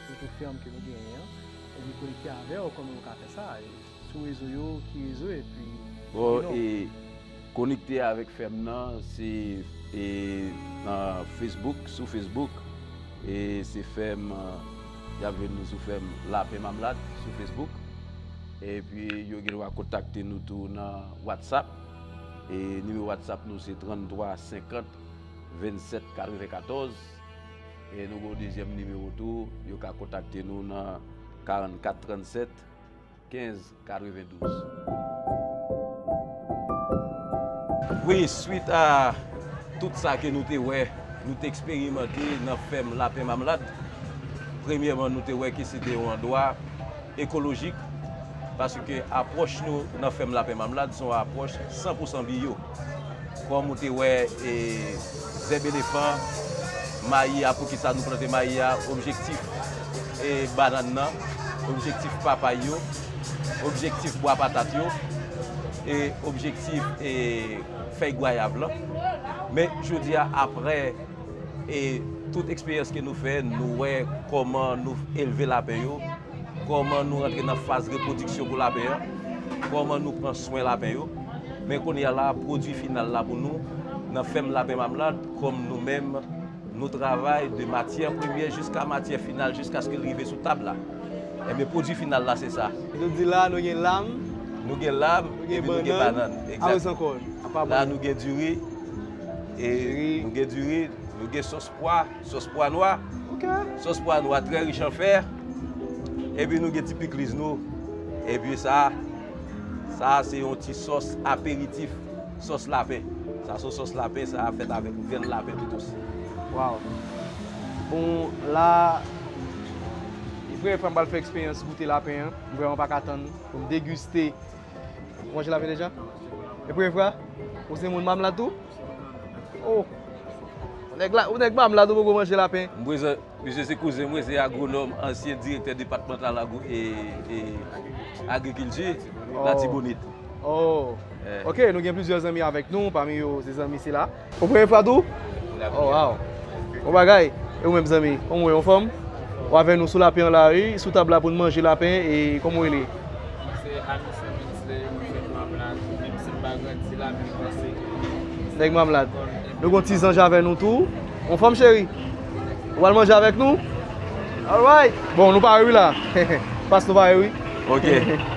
nouvo fèm ke nou genyen an, e li konekte avè w, kòman yo ka fè sa? E sou rezo yo, ki rezo, epi, bon, you know. E konekte avèk fèm nan, se, e, nan Facebook, sou Facebook, e se fèm, e, y ap jwenn nou sou fèm Lapen Mamlad sou Facebook. Epi yo gen dwa kontakte nou tou nan WhatsApp. E nimewo WhatsApp nou se tranntwa senkant vennsèt katrevenkatòz. E nou gen yon dezyèm nimewo tou, yo ka kontakte nou nan karannkat trannsèt kenz katrevendouz. Wi, swit a tout sa ke nou te wè, nou te eksperimante nan fèm Lapen Mamlad, premyèman, nou te wè ke se te yon andwa ekolojik, paske apwòch nou nan fèm Lapen Mamlad se yon apwòch san pou san biyo. Kòm ou te wè, e, zèb elefan, mayi a, poukisa nou plante mayi a, objektif, e, bannann nan, objektif papay yo, objektif bwa patat yo, e objektif, e, fèy gwayav lan. Men jodi a, apre, e, tout eksperyans ke nou fè, nou wè kòman nou elve lapen yo, kòman nou rantre nan faz repwodiksyon pou lapen an, kòman nou pran swen lapen yo. Men kounye a la, pwodui final la pou nou, nan fèm Lapen Mamlad, kòm nou menm, nou travay de matyè premyè jiska matyè final, jiskaske l rive sou tab la. Ebyen, pwodui final la, se sa. Nou di la, nou gen lam, nou gen lam, nou gen epi nou gen bannann. Bannann, egzak. Apa sa ankò? Apa bannann? La, nou gen diri, e diri, nou gen diri, nou gen sòs pwa, sòs pwa nwa. Ok. Sòs pwa nwa trè rich an fè. Epi nou gen ti pikliz nou. Epi sa, sa se yon ti sòs aperitif, sòs lapen. Sa se yon sòs lapen, sa fèt avèk grenn lapen tout osi. Waw. Bon, la, Premye fwa m pral fè eksperyans goute lapen an. M vrèman pa ka tann pou m degiste. Ou manje lapen deja? E premye fwa? Ou se moun Mamlad tou? Oh! Ou nèg la, ou nèg Mamlad ou poko manje lapen? M prezan, misye se kouzen mwen, se agwonòm, ansyen direktè depatmantal agwo-, e, e, agrikilti, Latibonit. Oh. Eh. Ok, nou gen plizyè zanmi avèk nou, pami yo se zanmi sila. Ou premye fwa tou? Oh, wow. Bon bagay. E ou menm zanmi? Kòman w ye, anfòm? Ou avè nou sou lapen an la, wi, sou tab la pou n manje lapen, e kòman w rele? Mwen se Amison Mitzley, mwen fèt Mamlad, menm si m pa grandi la, men m panse ke nèg Mamlad. Nou gon ti zanj avè nou tou. Anfòm, cheri? Ou al manje avèk nou? Alright. Bon, nou pare wi la. Pas nou pare wi. Ok.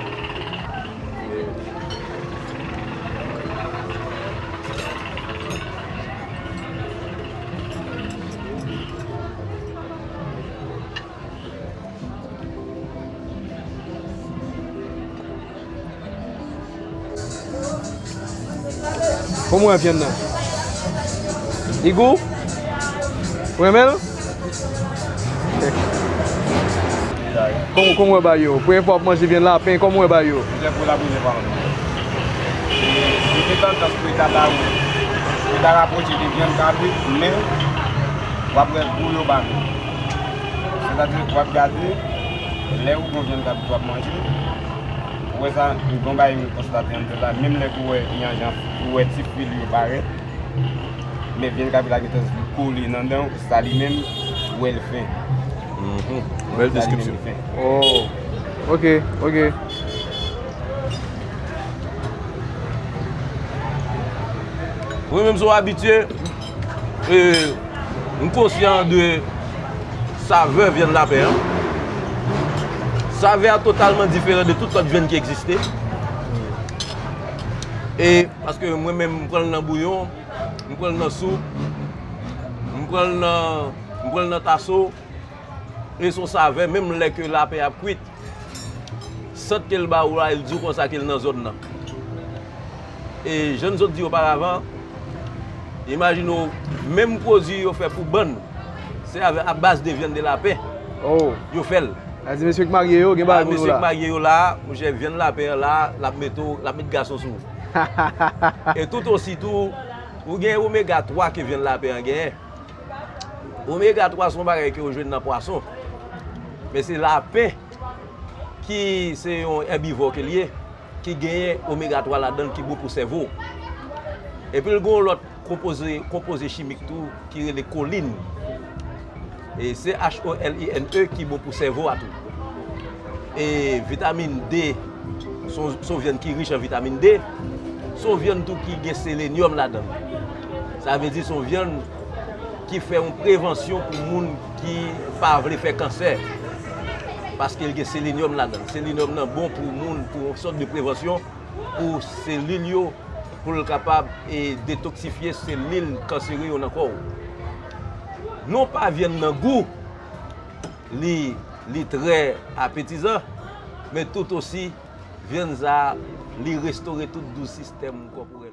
Kòman w wè vyann nan? Li gou? Ou renmen l? Kòman, kòman w wè bagay yo? Premye fwa w ap manje vyann lapen, kòman w wè bagay yo? Misye pou la bouje pa mwen. Li gen tandans pou li ta ba ou, pou li ta rapwoche de vyann kabrit, men w ap wè gou yo ba nou. Sètadi w ap gade, lè ou gon vyann kabrit w ap manje, ou wè sa, gon bagay m konstate anndan la, menm lè ou wè, gen jan, ou wè ti fil yo parèt, men vyann kabrit la gen tandans pou kole nan dan w, sa li menm, ou wè l fen. Mhm. Bèl deskripsyon. Sa li menm li fen. Oh, ok, ok. Mwen menm se yon abitye, e, m konsyan de savè vyann lapen an. Savè a totalman diferan de tout lòt vyann ki egziste. E paske mwen menm, m pran l nan bouyon, m pran l nan soup, m pran l nan, m pran l nan taso. E se yon savè, menm lè ke lapen ap kwit, sant ke l ba ou la, e l di w konsa ke l nan zòn nan. E jan n sot di oparavan, imajine w, menm pwodui yo fè pou bann, se avè, a baz de vyann de lapen yo fè l. Sa di mesye k marye yo gen bagay pou yo la. Mesye k marye yo la, monchè, vyann lapen an la, l ap mete w, l ap met gason sou ou. E tout osi tou, ou gen omega twa ke vyann lapen an genyen. Omega twa se yon bagay ke yo jwenn nan pwason. Men se lapen ki se yon èbivò ke l ye, ki genyen omega twa ladan l ki bon pou sèvo w. Epi l gen yon lòt konpoze, konpoze chimik tou ki rele kolin. E se H O L I N E ki bon pou sèvo a tou. E vitamin D, se yon, se yon vyann ki rich an vitamin D. Se yon vyann tou ki gen selenyòm ladan l. Sa vle di se yon vyann ki fè yon prevansyon pou moun ki pa vle fè kansè. Paske l gen selenyòm ladan l. Selenyòm nan bon pou moun, pou yon sòt de prevansyon, pou selil yo, pou l kapab, e, detoksifye selil kansere yo nan kò w. Non pa vyann nan gou, li, li trè apetizan, men tout osi, vyann sa a, li restore tout douz sistèm kòporèl.